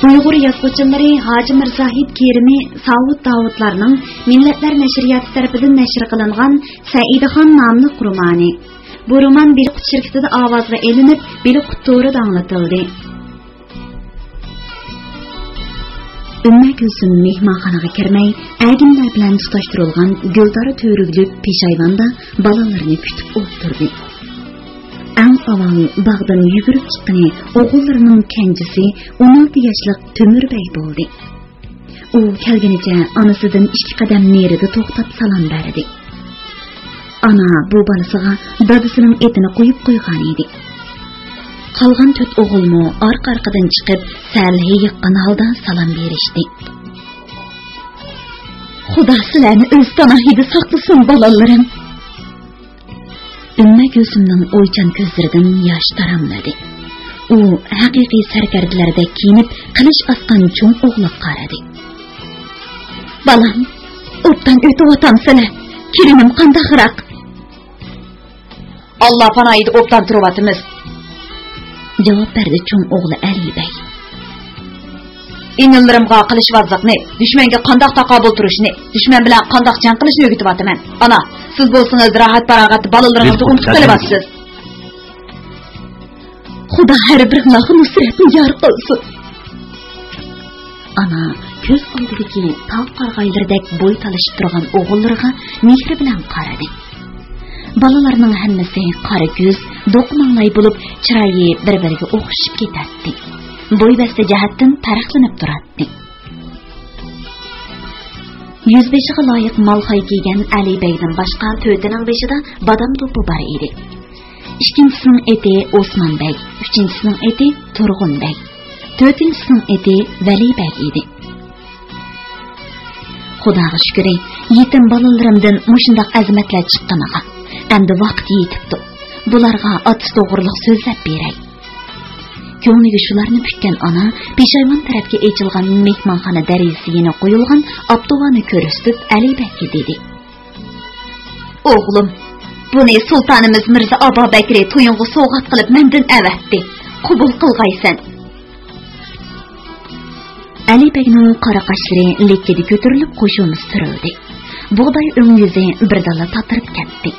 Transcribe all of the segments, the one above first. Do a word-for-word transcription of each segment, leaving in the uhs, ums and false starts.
ئۇيغۇر يازغۇچىلىرى ھاجى مىرزاھىت كېرىمى، ساۋۇت داۋۇتلارنىڭ مىللەتلەر نەشرىياتى تەرىپىدىن نەشر قىلىنغان سەئىدخان ناملىق رومانى. بۇ رومان بېلىققۇت شىركىتىدە ئاۋازغا ئېلىنىپ، بېلىققۇت تورىدا ئاڭلىتىلدى. ئۈممە گۈلسۈم مېھمانخانىغا كىرمەي، ئەگىملەر بىلەن تۇتاشتۇرۇلغان گۈلدار تۈۋرۈكلۈك پېشايۋاندا بالىلىرىنى كۈتۈپ ئولتۇردى. ئەڭ ئاۋۋال باغدىن يۈگۈرۈپ چىققىنى ئوغۇللىرىنىڭ كەنجىسى، ئون ئالتە ياشلىق تۆمۈر بەگ بولدى. ئۇ كەلگىنىچە ئانىسىدىن ئىككى قەدەم نېرىدە توختاپ سالام بەردى. ئانا بۇ بالىسىغا دادىسىنىڭ ئېتىنى قويۇپ قويغان ئىدى. قالغان تۆت ئوغۇلمۇ ئارقا-ئارقىدىن چىقىپ، سەل ھېيىققان ھالدا سالام بېرىشتى. «خۇدا سىلەرنى ئۆز پاناھىدا ساقلىسۇن، بالىلىرىم!» ئۈممە گۈلسۈمنىڭ ئويچان كۆزلىرىدىن ياش تاراملىدى. ئۇ ھەقىقىي سەركەردىلەردەك كىيىنىپ، قىلىچ ئاسقان چوڭ ئوغلىغا قارىدى. «بالام، ئوبدان ئۆتۈۋاتامسىلەر؟ كېلىنىم قانداقراق؟» «ئاللا پاناھىدا ئوبدان تۇرۇۋاتىمىز»، جاۋاب بەردى چوڭ ئوغلى ئەلى بەگ. «ئىنىلىرىمغا قىلىچۋازلىقنى، دۈشمەنگە قانداق تاقابىل تۇرۇشنى، دۈشمەن بىلەن قانداق جەڭ قىلىشنى ئۆگىتىۋاتىمەن. ئانا، سىز بولسىڭىز راھەت-پاراغەتتە بالىلىرىڭىزنى ئۇنتۇپ قېلىۋاتىسىز.» «خۇدا ھەر بىرىڭلارغا نۇسرەتنى يار قىلسۇن.» ئانا كۆز ئالدىدىكى تاغ قارىغايلىرىدەك بوي تالىشىپ تۇرغان ئوغۇللىرىغا مېھرى بىلەن قارىدى. بالىلارنىڭ ھەممىسى قارا كۆز، دوقا ماڭلاي بولۇپ، چىرايى بىر-بىرىگە ئوخشىشىپ كېتەتتى. بوي بەستە جەھەتتىن پەرقلىنىپ تۇراتتى. يۈزبېشىغا لايىق مالخاي كىيگەن ئەلى بەگدىن باشقا تۆتىنىڭ بېشىدا بادام توپى بار ئىدى. ئىككىنچىسىنىڭ ئېتى ئوسمان بەگ، ئۈچىنچىسىنىڭ ئېتى تۇرغۇن بەگ، تۆتىنچىسىنىڭ ئېتى ۋەلى بەگ ئىدى. خۇداغا شۈكرى، يېتىم بالىلىرىمدىن مۇشۇنداق ئەزىمەتلەر چىققىنىغا. ئەمدى ۋاقىت يېتىپتۇ. بۇلارغا ئاتىسى توغرىلىق سۆزلەپ بېرەي. كۆڭلىگە شۇلارنى پۈككەن ئانا پېشايۋان تەرەپكە ئېچىلغان مېھمانخانا دەرىزىسى يېنىغا قويۇلغان ئاپتوۋانى كۆرسىتىپ، ئەلى بەگكە دېدى: «ئوغلۇم، بۇنى سۇلتانىمىز مىرزا ئابابەكرى تويۇڭغا سوۋغات قىلىپ مەندىن ئەۋەتتى. قوبۇل قىلغايسەن.» ئەلى بەگنىڭ قارا قاشلىرى لىككىدە كۆتۈرۈلۈپ، قوشۇمىسى سۈرۈلدى. بۇغداي ئۆڭ يۈزى بىردىنلا تاتىرىپ كەتتى.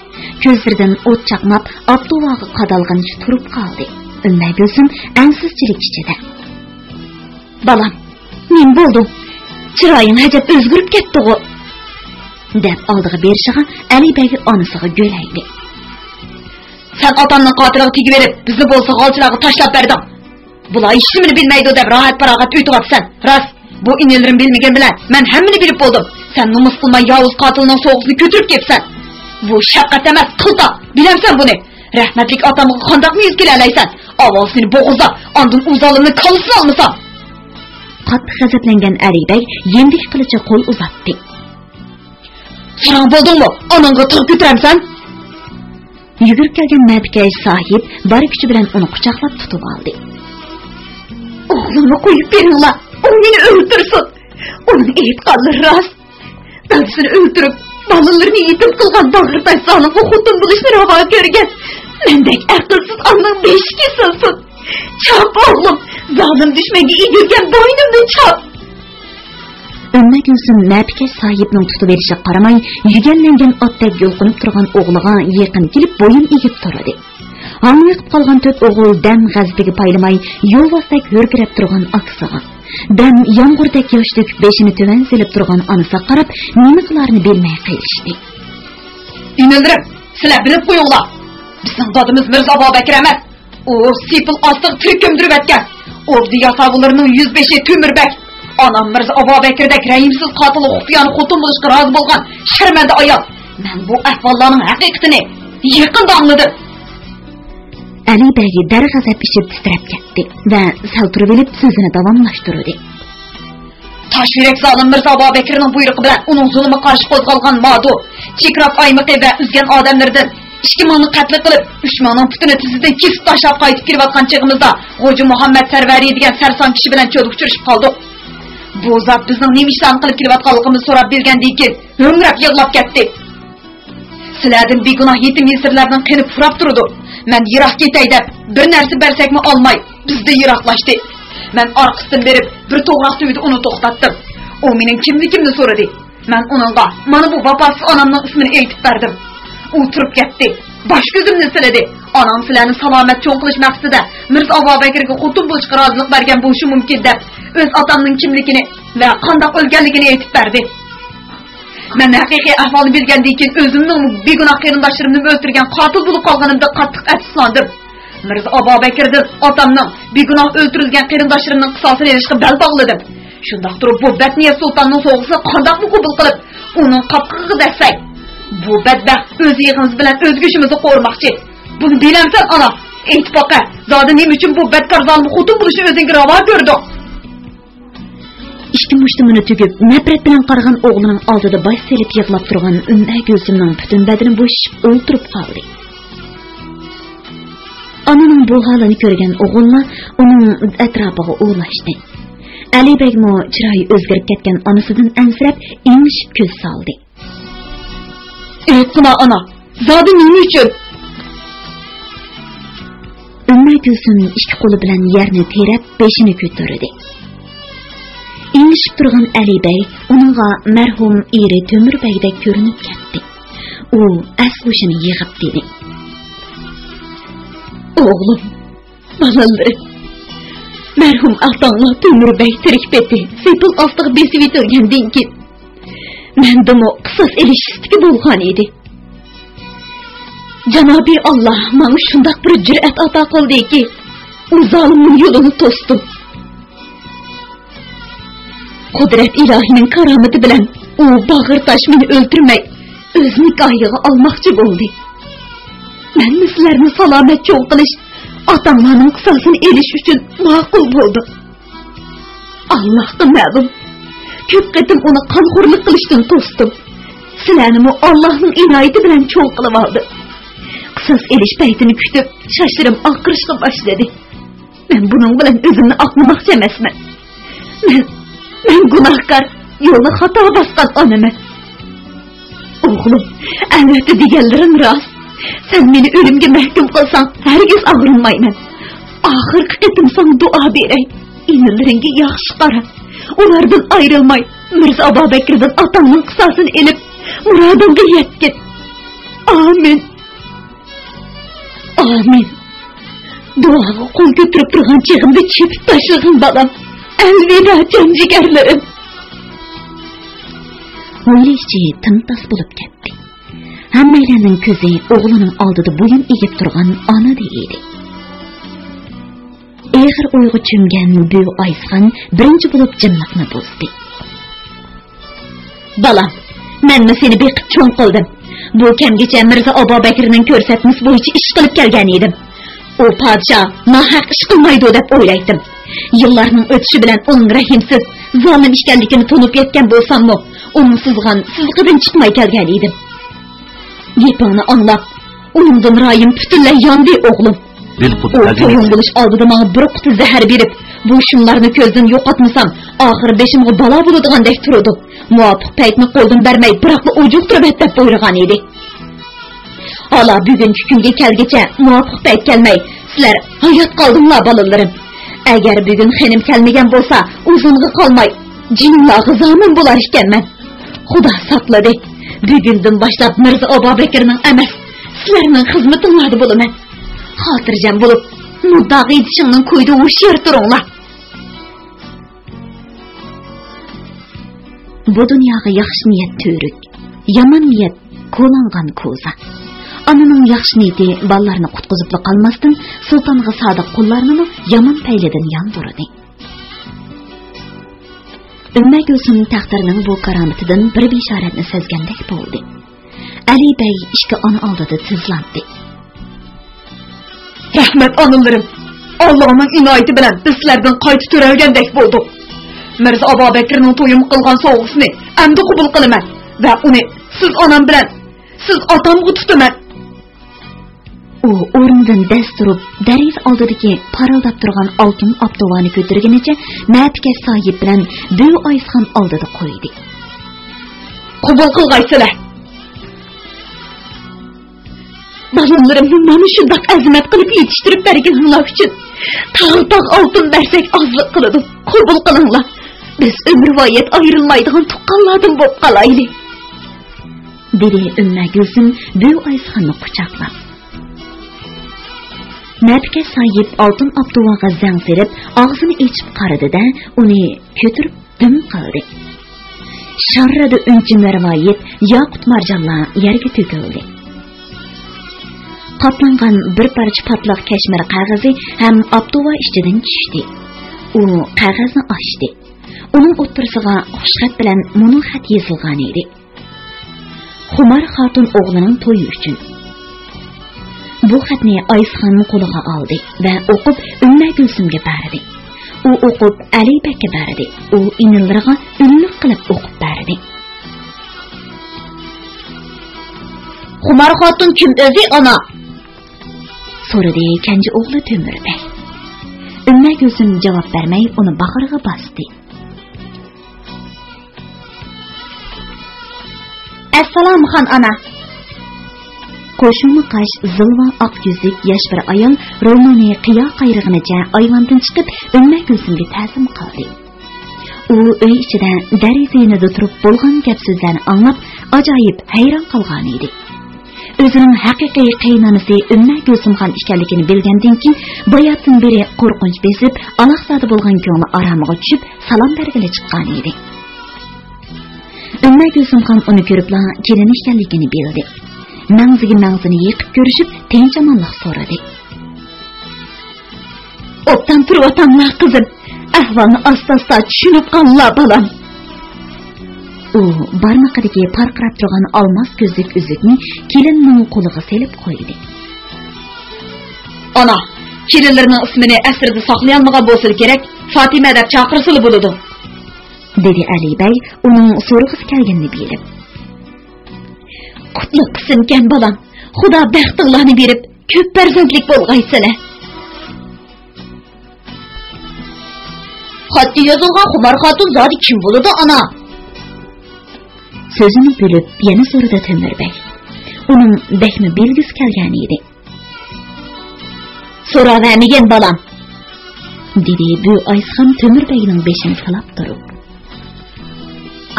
كۆزلىرىدىن ئوت چاقناپ، ئاپتوۋاغا قادالغىنىچە تۇرۇپ قالدى. ئۈممە گۈلسۈم ئەنسىزچىلىك ئىچىدە: «بالام، نېمە بولدۇڭ؟ چىرايىڭ ئەجەب ئۆزگىرىپ كەتتىغۇ؟» دەپ ئالدىغا بېرىشىغا، ئەلى بەگ ئانىسىغا گۆلەيدى. «سەن ئاتامنىڭ قاتىلىغا تېگىۋېلىپ، بىزنى بولسا غالچىلارغا تاشلاپ بەردىڭ. بۇلار ھېچنېمىنى بىلمەيدۇ دەپ راھەت-پاراغەت ئۆتۈۋاتىسەن. راست، بۇ ئىنىلىرىم بىلمىگەن بىلەن مەن ھەممىنى بىلىپ بولدۇم. سەن نومۇس قىلماي ياۋۇز قاتىلنىڭ سوۋغىسىنى كۆتۈرۈپ كېلىپسەن. بۇ شەپقەت ئەمەس، قىلتاق. بىلەمسەن بۇنى؟ رەھمەتلىك ئاتامغا قانداقمۇ يۈز كېلەلەيسەن؟ ئاۋۋال سېنى بوغۇزلاپ، ئاندىن ئۇ زالىمنىڭ كاللىسىنى ئالمىسام.» قاتتىق غەزەپلەنگەن ئەلى بەگ يېنىدىكى قىلىچىغا قول ئۇزاتتى. «ساراڭ بولدۇڭمۇ؟ ئاناڭغا تىغ كۆتۈرەمسەن؟» يۈگۈرۈپ كەلگەن مەپىكەش ساھىب بار كۈچى بىلەن ئۇنى قۇچاقلاپ تۇتۇپ ئالدى. «ئوغلۇمنى قويۇپ بېرىڭلار، ئۇ مېنى ئۆلتۈرسۇن. ئۇنىڭ ئېيتقانلىرى راست. دادىسىنى ئۆلتۈرۈپ، بالىلىرىنى يېتىم قىلغان باغرىتاش زالىمغا خوتۇن بولۇشنى راۋا كۆرگەن. مەندەك ئەقىلسىز ئانىنىڭ بېشى كېسىلسۇن. چاپ، ئوغلۇم، زالىم دۈشمەنگە ئېگىلگەن بوينۇمدىن چاپ.» ئۈممە گۈلسۈم مەپىكەش ساھىبنىڭ تۇتۇۋېلىشىغا قارىماي، يۈگەنلەنگەن ئاتتەك يۇلقۇنۇپ تۇرغان ئوغلىغا يېقىن كېلىپ، بويۇن ئېگىپ تۇردى. ھاڭۋېقىپ قالغان تۆت ئوغۇل دەم غەزىپىگە پايلىماي، يولۋاستەك ھۆركىرەپ تۇرغان ئاكىسىغا، دەم يامغۇردەك ياش تۆكۈپ، بېشىنى تۆۋەن سېلىپ تۇرغان ئانىسىغا قاراپ، نېمە قىلارىنى بىلمەي قېلىشتى. «ئىنىلىرىم، سىلەر بىلىپ قويۇڭلار. بىزنىڭ دادىمىز مىرزا ئابابەكرى ئەمەس. ئۇ سېپىل ئاستىغا تىرىك كۆمدۈرۈۋەتكەن. ئوردا ياساۋۇللىرىنىڭ يۈزبېشى تۆمۈر بەگ. ئانام مىرزا ئابابەكرىدەك رەھىمسىز قاتىلغا خۇپىيانە خوتۇن بولۇشقا رازى بولغان شەرمەندە ئايال. مەن بۇ ئەھۋاللارنىڭ ھەقىقىتىنى يېقىندا ئاڭلىدىم.» ئەلى بەگ دەرغەزەپ ئىچىدە تىترەپ كەتتى ۋە سەل تۇرۇۋېلىپ سۆزىنى داۋاملاشتۇردى. تاشيۈرەك زالىم مىرزا ئابابەكرىنىڭ بۇيرۇقى بىلەن ئۇنىڭ زۇلۇمىغا قارشى قوزغالغان مادۇ، چېكراك ئايمىقى ۋە ئۈزگەن ئادەملىرىدىن ئىككى مىڭنى قەتل قىلىپ، ئۈچ مىڭنىڭ پۇتىنى تىزىدىن كېسىپ تاشلاپ قايتىپ كېلىۋاتقان چېغىمىزدا، غوجا مۇھەممەت سەرۋەرى دېگەن سەرسان كىشى بىلەن چۆلدە ئۇچرىشىپ قالدۇق. بۇ زات بىزنىڭ نېمە ئىشلارنى قىلىپ كېلىۋاتقانلىقىمىزنى سوراپ بىلگەندىن كېيىن، ھۆڭرەپ يىغلاپ كەتتى. سىلەردىن بىگۇناھ يېتىم يېسىرلەرنىڭ قېنى پۇراپ تۇرىدۇ. مەن يىراق كېتەي دەپ، بىر نەرسە بەرسەكمۇ ئالماي، بىزدىن يىراقلاشتى. مەن ئارقىسىدىن بېرىپ، بىر توغراق تۈۋىدە ئۇنى توختاتتىم. ئۇ مېنىڭ كىملىكىمنى سورىدى. مەن ئۇنىڭغا مانا بۇ ۋاپاسىز ئانامنىڭ ئىسمىنى ئېيتىپ بەردىم. ئۇ تۇرۇپ كەتتى. باش-كۆزۈمنى سىلىدى. ئانام سىلەرنى سالامەت چوڭ قىلىش مەقسىتىدە مىرزا ئابابەكرىگە خوتۇن بولۇشقا رازىلىق بەرگەن بولۇشى مۇمكىن دەپ، ئۆز ئاتامنىڭ كىملىكىنى ۋە قانداق ئۆلگەنلىكىنى ئېيتىپ بەردى. مەن ھەقىقىي ئەھۋالنى بىلگەندىن كېيىن، ئۆزۈمنىڭ بىگۇناھ قېرىنداشلىرىمنىمۇ ئۆلتۈرگەن قاتىل بولۇپ قالغىنىمدىن قاتتىق ئەپسۇسلاندىم. مىرزا ئابابەكرىدىن ئاتامنىڭ بىگۇناھ ئۆلتۈرۈلگەن قېرىنداشلىرىمنىڭ قىساسىنى ئېلىشقا بەل باغلىدىم. شۇنداق تۇرۇپ، بۇ بەتنىيەت سۇلتاننىڭ سوۋغىسىنى قانداقمۇ قوبۇل قىلىپ، ئۇنىڭ قاپىقىغا دەسسەي؟ بۇ بەتبەخت ئۆز يېغىمىز بىلەن ئۆز گۆشىمىزنى قورۇماقچى. بۇنى بىلەمسەن، ئانا؟ ئېيتىپ باقە، زادى نېمە ئۈچۈن بۇ بەتكار زالىمغا خوتۇن بولۇشنى ئۆزۈڭگە راۋا كۆردۈڭ؟ ئىككى مۇشتۇمىنى تۈگۈپ، نەپرەت بىلەن قارىغان ئوغلىنىڭ ئالدىدا باش سېلىپ يىغلاپ تۇرغان ئۈممە گۈلسۈمنىڭ پۈتۈن بەدىنى بوشىشىپ ئولتۇرۇپ قالدى. ئانىنىڭ بۇ ھالىنى كۆرگەن ئوغۇللار ئۇنىڭ ئەتراپىغا ئولاشتى. ئەلى بەگمۇ چىرايى ئۆزگىرىپ كەتكەن ئانىسىدىن ئەنسىرەپ، ئېڭىشىپ كۆز سالدى. ئېيتقىنا، ئانا، زادى نېمە ئۈچۈن؟ ئۈممە گۈلسۈم ئىككى قولى بىلەن يەرنى تىرەپ، بېشىنى كۆتۈردى. ئېڭىشىپ تۇرغان ئەلى بەگ ئۇنىڭغا مەرھۇم ئېرى تۆمۈر بەگدەك كۆرۈنۈپ كەتتى. ئۇ ئەس-ھوشىنى يىغىپ دېدى: ئوغلۇم، بالىلىرىم، مەرھۇم ئاتاڭلار تۆمۈر بەگ تىرىك پېتى سېپىل ئاستىغا بېسىۋېتىلگەندىن كېيىن، مەندىمۇ قىساس ئېلىش ئىستىكى بولغان ئىدى. جانابى ئاللا ماڭا شۇنداق بىر جۈرئەت ئاتا قىلدىكى، ئۇ زالىمنىڭ يولىنى توستۇم. قۇدرەت ئىلاھىنىڭ كارامىتى بىلەن ئۇ باغرى تاش مېنى ئۆلتۈرمەي، ئۆز نىكاھىغا ئالماقچى بولدى. مەنمۇ سىلەرنى سالامەت چوڭ قىلىش، ئاتاڭلارنىڭ قىساسىنى ئېلىش ئۈچۈن ماقۇل بولدۇم. ئاللاھقا مەلۇم، كۆپ قېتىم ئۇنى قانخورلۇق قىلىشتىن توستۇم. سىلەرنىمۇ ئاللاھنىڭ ئىنايىتى بىلەن چوڭ قىلىۋالدىم. قىساس ئېلىش پەيتىنى كۈتۈپ، چاچلىرىم ئاقىرىشقا باشلىدى. مەن بۇنىڭ بىلەن ئۆزۈمنى ئاقلىماقچى ئەمەسمەن. مەن، مەن گۇناھكار، يولنى خاتا باسقان ئانىمەن. ئوغلۇم، ئەلۋەتتە دېگەنلىرىڭ راست. سەن مېنى ئۆلۈمگە مەھكۇم قىلساڭ، ھەرگىز ئاغرىنمايمەن. ئاخىرقى قېتىم ساڭا دۇئا بېرەي. ئىنىلىرىڭگە ياخشى قارا. ئۇلاردىن ئايرىلماي، مىرزا ئابابەكرىدىن ئاتاڭنىڭ قىساسىنى ئېلىپ، مۇرادىڭغا يەتكىن. ئامىن. ئامىن. دۇئاغا قول كۆتۈرۈپ تۇرغان چېغىمدا چېپىپ تاشلىغىن بالام. ئەلۋىدا جان جىگەرلىرىم. ھويلا ئىچى تىمتاس بولۇپ كەتتى. ھەممەيلەننىڭ كۆزى ئوغلىنىڭ ئالدىدا بويۇن ئېگىپ تۇرغان ئانىدا ئىدى. ئېغىر ئويغا چۆمگەن بۈۋى ئايسىخان بىرىنچى بولۇپ جىملىقنى بۇزدى. بالام، مەنمۇ سېنى بېقىپ چوڭ قىلدىم. بۇ كەمگىچە مىرزا ئابابەكرىنىڭ كۆرسەتمىسى بويىچە ئىش قىلىپ كەلگەن ئىدىم. ئۇ پادىشاھ ناھەق ئىش قىلمايدۇ دەپ ئويلايتتىم. يىللارنىڭ ئۆتۈشى بىلەن ئۇنىڭ رەھىمسىز، زالىم ئىكەنلىكىنى تونۇپ يەتكەن بولساممۇ، ئۇنىڭ سىزغان سىزىقىدىن چىقماي كەلگەن ئىدىم. گېپىڭنى ئاڭلاپ، ئۇنىڭدىن رايىم پۈتۈنلەي ياندى، ئوغلۇم. ئۇ تويۇڭ بولۇش ئالدىدا ماڭا بىر قۇتا زەھەر بېرىپ، بۇ شۇملارنى كۆزدىن يوقاتمىسام، ئاخىرى بېشىمغا بالا بولىدىغاندەك تۇرىدۇ. مۇۋاپىق پەيتنى قولدىن بەرمەي، بىراقلا ئوجۇقتۇرۇۋەت دەپ بۇيرۇغان ئىدى. ھالا بۈگۈنكى كۈنگە كەلگۈچە مۇۋاپىق پەيت كەلمەي، سىلەر ھايات قالدىڭلار، بالىلىرىم. ئەگەر بۈگۈن خېنىم كەلمىگەن بولسا، ئۇزۇنغا قالماي جىنلارغا زامىن بولار ئىكەنمەن. خۇدا ساقلىدى. بۈگۈندىن باشلاپ مىرزا ئابابەكرىنىڭ ئەمەس، سىلەرنىڭ خىزمىتىڭلاردا بولىمەن. خاتىرجەم بولۇپ، مۇدداغا يېتىشىڭنىڭ كويىدا ھوشيار تۇرۇڭلار. بۇ دۇنياغا ياخشى نىيەت تۈۋرۈك، يامان نىيەت كولانغان كوزا. ئانىنىڭ ياخشى نىيىتى بالىلارنى قۇتقۇزۇپلا قالماستىن، سۇلتانغا سادىق قۇللارنىمۇ يامان پەيلىدىن ياندۇردى. ئۈممە گۈلسۈم تەقدىرنىڭ بۇ كارامىتىدىن بىر بېشارەتنى سەزگەندەك بولدى. ئەلى بەگ ئىككى ئانا ئالدىدا تىزلاندى. رەھمەت، ئانىلىرىم! ئاللانىڭ ئىنايىتى بىلەن بىز سىلەردىن قايتا تۆرەلگەندەك بولدۇق. مىرزا ئابابەكرىنىڭ تويۇمغا قىلغان سوۋغىسىنى ئەمدى قوبۇل قىلىمەن ۋە ئۇنى سىز ئانام بىلەن سىز ئاتامغا تۇتىمەن. ئۇ ئورنىدىن دەس تۇرۇپ، دەرىزە ئالدىدىكى پارىلداپ تۇرغان ئالتۇن ئاپتوۋانى كۆتۈرگىنىچە مەپىكەش ساھىب بىلەن بۈۋى ئايسىخان ئالدىدا قويدى. قوبۇل قىلغايسىلەر! بالىلىرىمنى مانا شۇنداق ئەزىمەت قىلىپ يېتىشتۈرۈپ بەرگىنىڭلار ئۈچۈن تاغ-تاغ ئالتۇن بەرسەك ئازلىق قىلىدۇ. قوبۇل قىلىڭلار. بىز ئۆمۈرۋايەت ئايرىلمايدىغان تۇغقانلاردىن بولۇپ قالايلى، دېدى ئۈممە گۈلسۈم بۈۋى ئايسىخاننى قۇچاقلاپ. نەپىكە ساھىب ئالتۇن ئابدۇۋاغا زەڭ سېلىپ، ئاغزىنى ئېچىپ قارىدى-دە، ئۇنى كۆتۈرۈپ دۈم قىلدى. شاررىدى ئۈنچە مەرۋايىت، ياقۇت مارجانلار يەرگە تۆكۈلدى. قاتلانغان بىر پارچە پاتلاق كەشمىر قەغىزى ھەم ئابدۇۋا ئىچىدىن چۈشتى. ئۇ قەغەزنى ئاچتى. ئۇنىڭ ئوتتۇرىسىغا خۇشخەت بىلەن مۇنۇ خەت يېزىلغان ئىدى. خۇمار خاتۇن ئوغلىنىڭ تويى ئۈچۈن. بۇ خەتنى ئايسىخانمۇ قولىغا ئالدى ۋە ئوقۇپ ئۈممە گۈلسۈمگە بەردى. ئۇ ئوقۇپ ئەلى بەگكە بەردى. ئۇ ئىنىلىرىغا ئۈنلۈك قىلىپ ئوقۇپ بەردى. خۇمار خاتۇن كىم ئۆزى، ئانا؟ سورىدى كەنجى ئوغلى تۆمۈر بەگ. ئۈممە گۈلسۈم جاۋاب بەرمەي ئۇنى باغرىغا باستى. ئەسسالامۇ خان ئانا! قوشۇلما قاش، زىلۋا ئاق يۈزلۈك ياش بىر ئايال رومالنى قىيا قايرىغىنىچە ئايۋاندىن چىقىپ ئۈممە گۈلسۈمگە تەزىم قىلدى. ئۇ ئۆي ئىچىدە دېرىزە يېنىدا تۇرۇپ بولغان گەپ سۆزلەرنى ئاڭلاپ ئاجايىپ ھەيران قالغان ئىدى. ئۆزىنىڭ ھەقىقىي قېيىنئانىسى ئۈممە گۈلسۈمخان ئىكەنلىكىنى بىلگەندىن كېيىن باياتىن بېرى قورقۇنچ بېسىپ، ئالاقزادە بولغان كۆڭلى ئارامىغا چۈشۈپ سالام بەرگىلى چىققان ئىدى. ئۈممە گۈلسۈمخان ئۇنى كۆرۈپلا كېلىن ئىكەنلىكىنى بىلدى. مەڭزىگە مەڭزىنى يېقىپ كۆرۈشۈپ تىنچ-ئامانلىق سورىدى. ئوبدان تۇرۇۋاتاملا قىزىم، ئەھۋالنى ئاستا-ئاستا چۈشىنىپ قاللا بالام. ئۇ بارمىقىدىكى پارقىراپ تۇرغان ئالماس كۆزلۈك ئۈزۈكنى كېلىننىڭ قولىغا سېلىپ قويدى. ئانا، كېلىنلىرىنىڭ ئىسمىنى ئەسىردە ساقلىيالمىغان بولسىلا كېرەك، فاتىمە دەپ چاقىرسىلا بولىدۇ، دېدى ئەلى بەگ ئۇنىڭ سورىغۇسى كەلگىنىنى بىلىپ. قۇتلۇق قىسىمكەن بالام، خۇدا بەختىڭلارنى بېرىپ كۆپ پەرزەنتلىك بولغايسىلەر. خەتتە يازىلغان خۇمار خاتۇن زادى كىم بولىدۇ، ئانا؟ سۆزىنى بۆلۈپ يەنە سورىدى تۆمۈر بەگ. ئۇنىڭ بەكمۇ بىلگۈسى كەلگەن ئىدى. سوراۋەرمىگىن بالام، دېدى بۈۋى ئايسىخان تۆمۈر بەگنىڭ بېشىنى سىلاپ تۇرۇپ.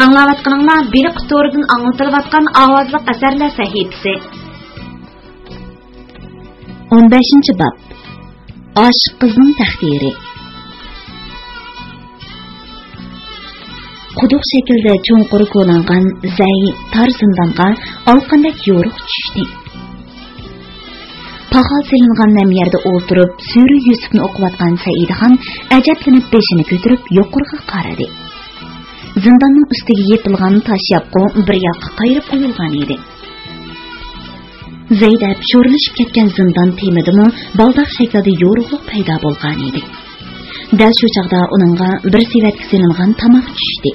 ئاڭلاۋاتقىنىڭلار بېلىق تورىدىن ئاڭلىتىلىۋاتقان ئاۋازلىق ئەسەرلەر سەھىپىسى. ئون بەشىنچى باب. ئاشىق قىزنىڭ تەقدىرى. قۇدۇق شەكلىدە چوڭقۇر كولانغان زەي تار زىندانغا ئالقىندەك يورۇق چۈشتى. پاخال سېلىنغان نەم يەردە ئولتۇرۇپ، سۈرە يۈسۈپنى ئوقۇۋاتقان سەئىدخان ئەجەبلىنىپ بېشىنى كۆتۈرۈپ يۇقىرىغا قارىدى. زىنداننىڭ ئۈستىگە يېپىلغان تاش ياپقۇ بىر ياققا قايرىپ قويۇلغان ئىدى. زەيدەپ شورىلىشىپ كەتكەن زىندان تېمىدىمۇ بالداق شەكىلدە يورۇقلۇق پەيدا بولغان ئىدى. دەل شۇ چاغدا ئۇنىڭغا بىر سېۋەتكە سېلىنغان تاماق چۈشتى.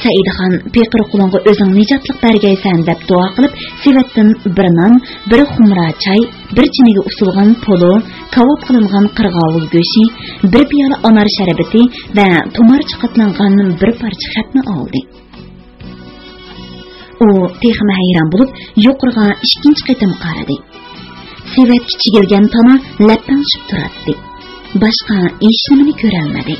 سەئىدخان پېقىر قۇلۇڭغا ئۆزۈڭ نىجاتلىق بەرگەيسەن دەپ دۇئا قىلىپ، سېۋەتتىن بىر نان، بىر خۇمرا چاي، بىر چىنىگە ئۇسۇلغان پولۇ، كاۋاپ قىلىنغان قىرغاۋۇل گۆشى، بىر پىيالە ئانار شەربىتى ۋە تۇمارچە قاتلانغان بىر پارچە خەتنى ئالدى. ئۇ تېخىمۇ ھەيران بولۇپ، يۇقىرىغا ئىككىنچى قېتىم قارىدى. سېۋەتكە چىگىلگەن تانا لەپپەڭشىپ تۇراتتى. باشقا ھېچنېمىنى كۆرەلمىدى.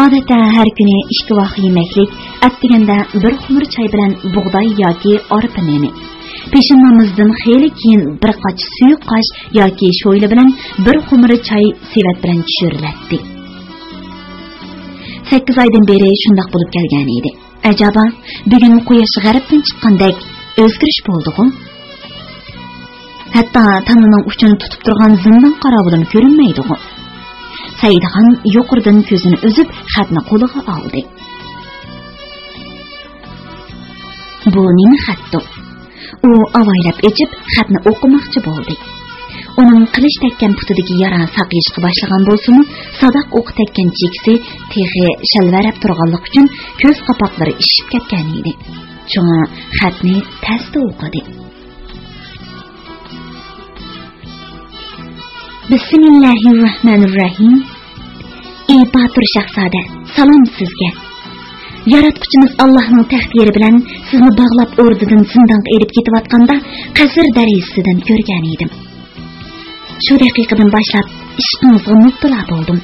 ئادەتتە ھەر كۈنى ئىككى ۋاخ يېمەكلىك، ئەتىگەندە بىر خۇمۇر چاي بىلەن بۇغداي ياكى ئارپا نېنى، پېشىن نامىزىدىن خېلى كېيىن بىر قاچا سۇيۇق ئاش ياكى شويلا بىلەن بىر خۇمۇر چاي سېۋەت بىلەن چۈشۈرۈلەتتى. سەككىز ئايدىن بېرى شۇنداق بولۇپ كەلگەن ئىدى. ئەجەبا، بۈگۈن قۇياش غەربتىن چىققاندەك ئۆزگىرىش بولدىغۇ؟ ھەتتا تانىنىڭ ئۇچىنى تۇتۇپ تۇرغان زىندان قاراۋۇلىمۇ كۆرۈنمەيدىغۇ؟ سەئىدخان يۇقىرىدىن كۆزىنى ئۈزۈپ، خەتنى قولىغا ئالدى. بۇ نېمە خەتتۇ؟ ئۇ ئاۋايلاپ ئېچىپ، خەتنى ئوقۇماقچى بولدى. ئۇنىڭ قىلىچ تەگكەن پۇتىدىكى يارا ساقىيىشقا باشلىغان بولسىمۇ، ساداق ئوقى تەگكەن چېكىسى تېخى شەلۋەرەپ تۇرغانلىقى ئۈچۈن، كۆز قاپاقلىرى ئىششىپ كەتكەن ئىدى. شۇڭا خەتنى تەستە ئوقۇدى. بىسمىللاھىر راھمانىر راھىم. ئى باتۇر شاھزادە، سالام سىزگە! ياراتقۇچىمىز ئاللاھنىڭ تەقدىرى بىلەن سىزنى باغلاپ ئوردىدىن زىندانغا ئېلىپ كېتىۋاتقاندا قەسىر دەرىجىسىدىن كۆرگەن ئىدىم. شۇ دەقىقىدىن باشلاپ ئىشقىڭىزغا مۇپتىلا بولدۇم.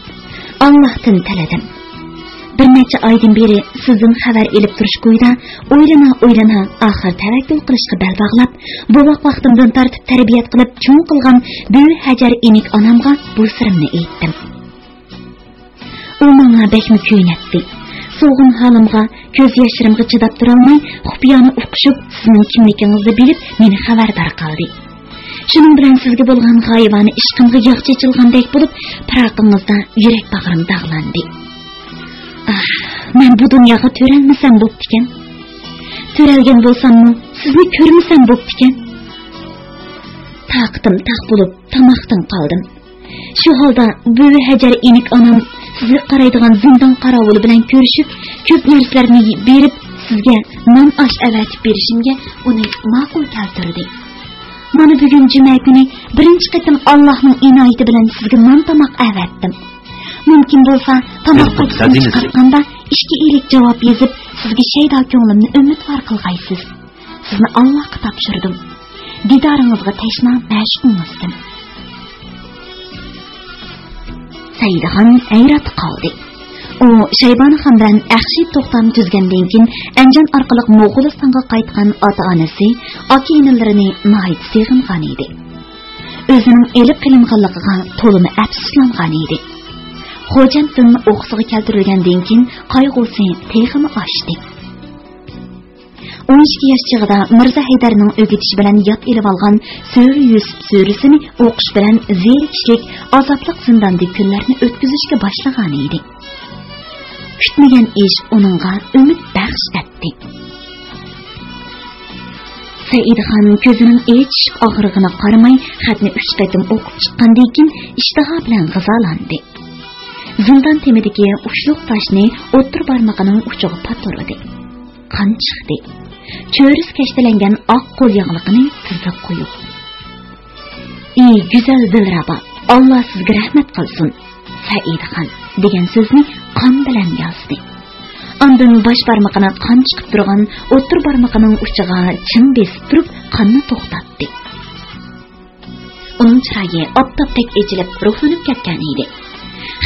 ئاللاھتىن تىلىدىم. بىر نەچچە ئايدىن بېرى سىزدىن خەۋەر ئېلىپ تۇرۇش كويىدا ئويلىنا-ئويلىنا ئاخىر تەۋەككۈل قىلىشقا بەل باغلاپ، بوۋاق ۋاقتىمدىن تارتىپ تەربىيەت قىلىپ چوڭ قىلغان بۈۋى ھەجەر ئىنىك ئانامغا بۇ سىرىمنى ئېيتتىم. ئۇ ماڭا بەكمۇ كۆيۈنەتتى. سوغۇن ھالىمغا، كۆز ياشلىرىمغا چىداپ تۇرالماي، خۇپىيانە ئۇقۇشۇپ، سىزنىڭ كىملىكىڭىزنى بىلىپ، مېنى خەۋەردار قىلدى. شۇنىڭ بىلەن سىزگە بولغان غايىۋانە ئىشقىمغا ياغ چېچىلغاندەك بولۇپ، پىراقىڭىزدا يۈرەك باغرىم داغلاندى. ئاھ، مەن بۇ دۇنياغا تۆرەلمىسەم بوپتىكەن. تۆرەلگەن بولساممۇ، سىزنى كۆرمىسەم بوپتىكەن. تاقىتىم تاق بولۇپ، تاماقتىن قالدىم. شۇ ھالدا بۈۋى ھەجەر ئىنىك ئانام سىزگە قارايدىغان زىندان قاراۋۇلى بىلەن كۆرۈشۈپ، كۆپ نەرسىلەرنى بېرىپ، سىزگە نان ئاش ئەۋەتىپ بېرىشىمگە ئۇنى ماقۇل كەلتۈردى. مانا بۈگۈن جۈمە كۈنى بىرىنچى قېتىم ئاللاھنىڭ ئىنايىتى بىلەن سىزگە نان تاماق ئەۋەتتىم. مۇمكىن بولسا، تاماق قاچىسىنى چىقارتقاندا ئىككى ئىلىك جاۋاب يېزىپ، سىزگە شەيدا كۆڭلۈمنى ئۈمىدۋار قىلغايسىز. سىزنى ئاللاھقا تاپشۇردۇم. دىدارىڭىزغا تەشنا مەشۇقىڭىزدىن. سەئىدخان ھەيراتتا قالدى. ئۇ شەيبانىخان بىلەن ئەخشى توختام تۈزگەندىن كېيىن ئەنجان ئارقىلىق موغۇلىستانغا قايتقان ئاتا-ئانىسى، ئاكا-ئىنىلىرىنى ناھايىتى سېغىنغان ئىدى. ئۆزىنىڭ ئېلىپ قېلىنغانلىقىغا تولىمۇ ئەپسۇسلانغان ئىدى. خوجەنتتىن ئوقۇسىغا كەلتۈرۈلگەندىن كېيىن قايغۇسى تېخىمۇ ئاشتى. ئون ئىككى ياش چېغىدا مىرزا ھەيدەرنىڭ ئۆگىتىشى بىلەن ياد ئېلىۋالغان سۈرە يۈسۈپ سۈرىسىنى ئوقۇش بىلەن زېرىكىشلىك، ئازابلىق زىنداندىكى كۈنلەرنى ئۆتكۈزۈشكە باشلىغان ئىدى. كۈتمىگەن ئىش ئۇنىڭغا ئۈمىد بەخش ئەتتى. سەئىدخان كۆزىنىڭ ئېچىشىپ ئاغرىغىنىغا قارىماي، خەتنى ئۈچ قېتىم ئوقۇپ چىققاندىن كېيىن ئىشتىها بىلەن غىزالاندى. زىندان تېمىدىكى ئۇچلۇق تاشنى ئوتتۇرا بارمىقىنىڭ ئۇچىغا پاتۇردى. قان چىقتى. چۆرىسى كەشتىلەنگەن ئاق قول ياغلىقىنى تىزلىق قويۇپ، «ئى گۈزەل دىلرەبا، ئاللا سىزگە رەھمەت قىلسۇن، سەئىدخان» دېگەن سۆزنى قان بىلەن يازدى. ئاندىن باش بارمىقىنى قان چىقىپ تۇرغان ئوتتۇرا بارمىقىنىڭ ئۇچىغا چىڭ بېسىپ تۇرۇپ، قاننى توختاتتى. ئۇنىڭ چىرايى ئاپتاپتەك ئېچىلىپ، روھلىنىپ كەتكەن ئىدى.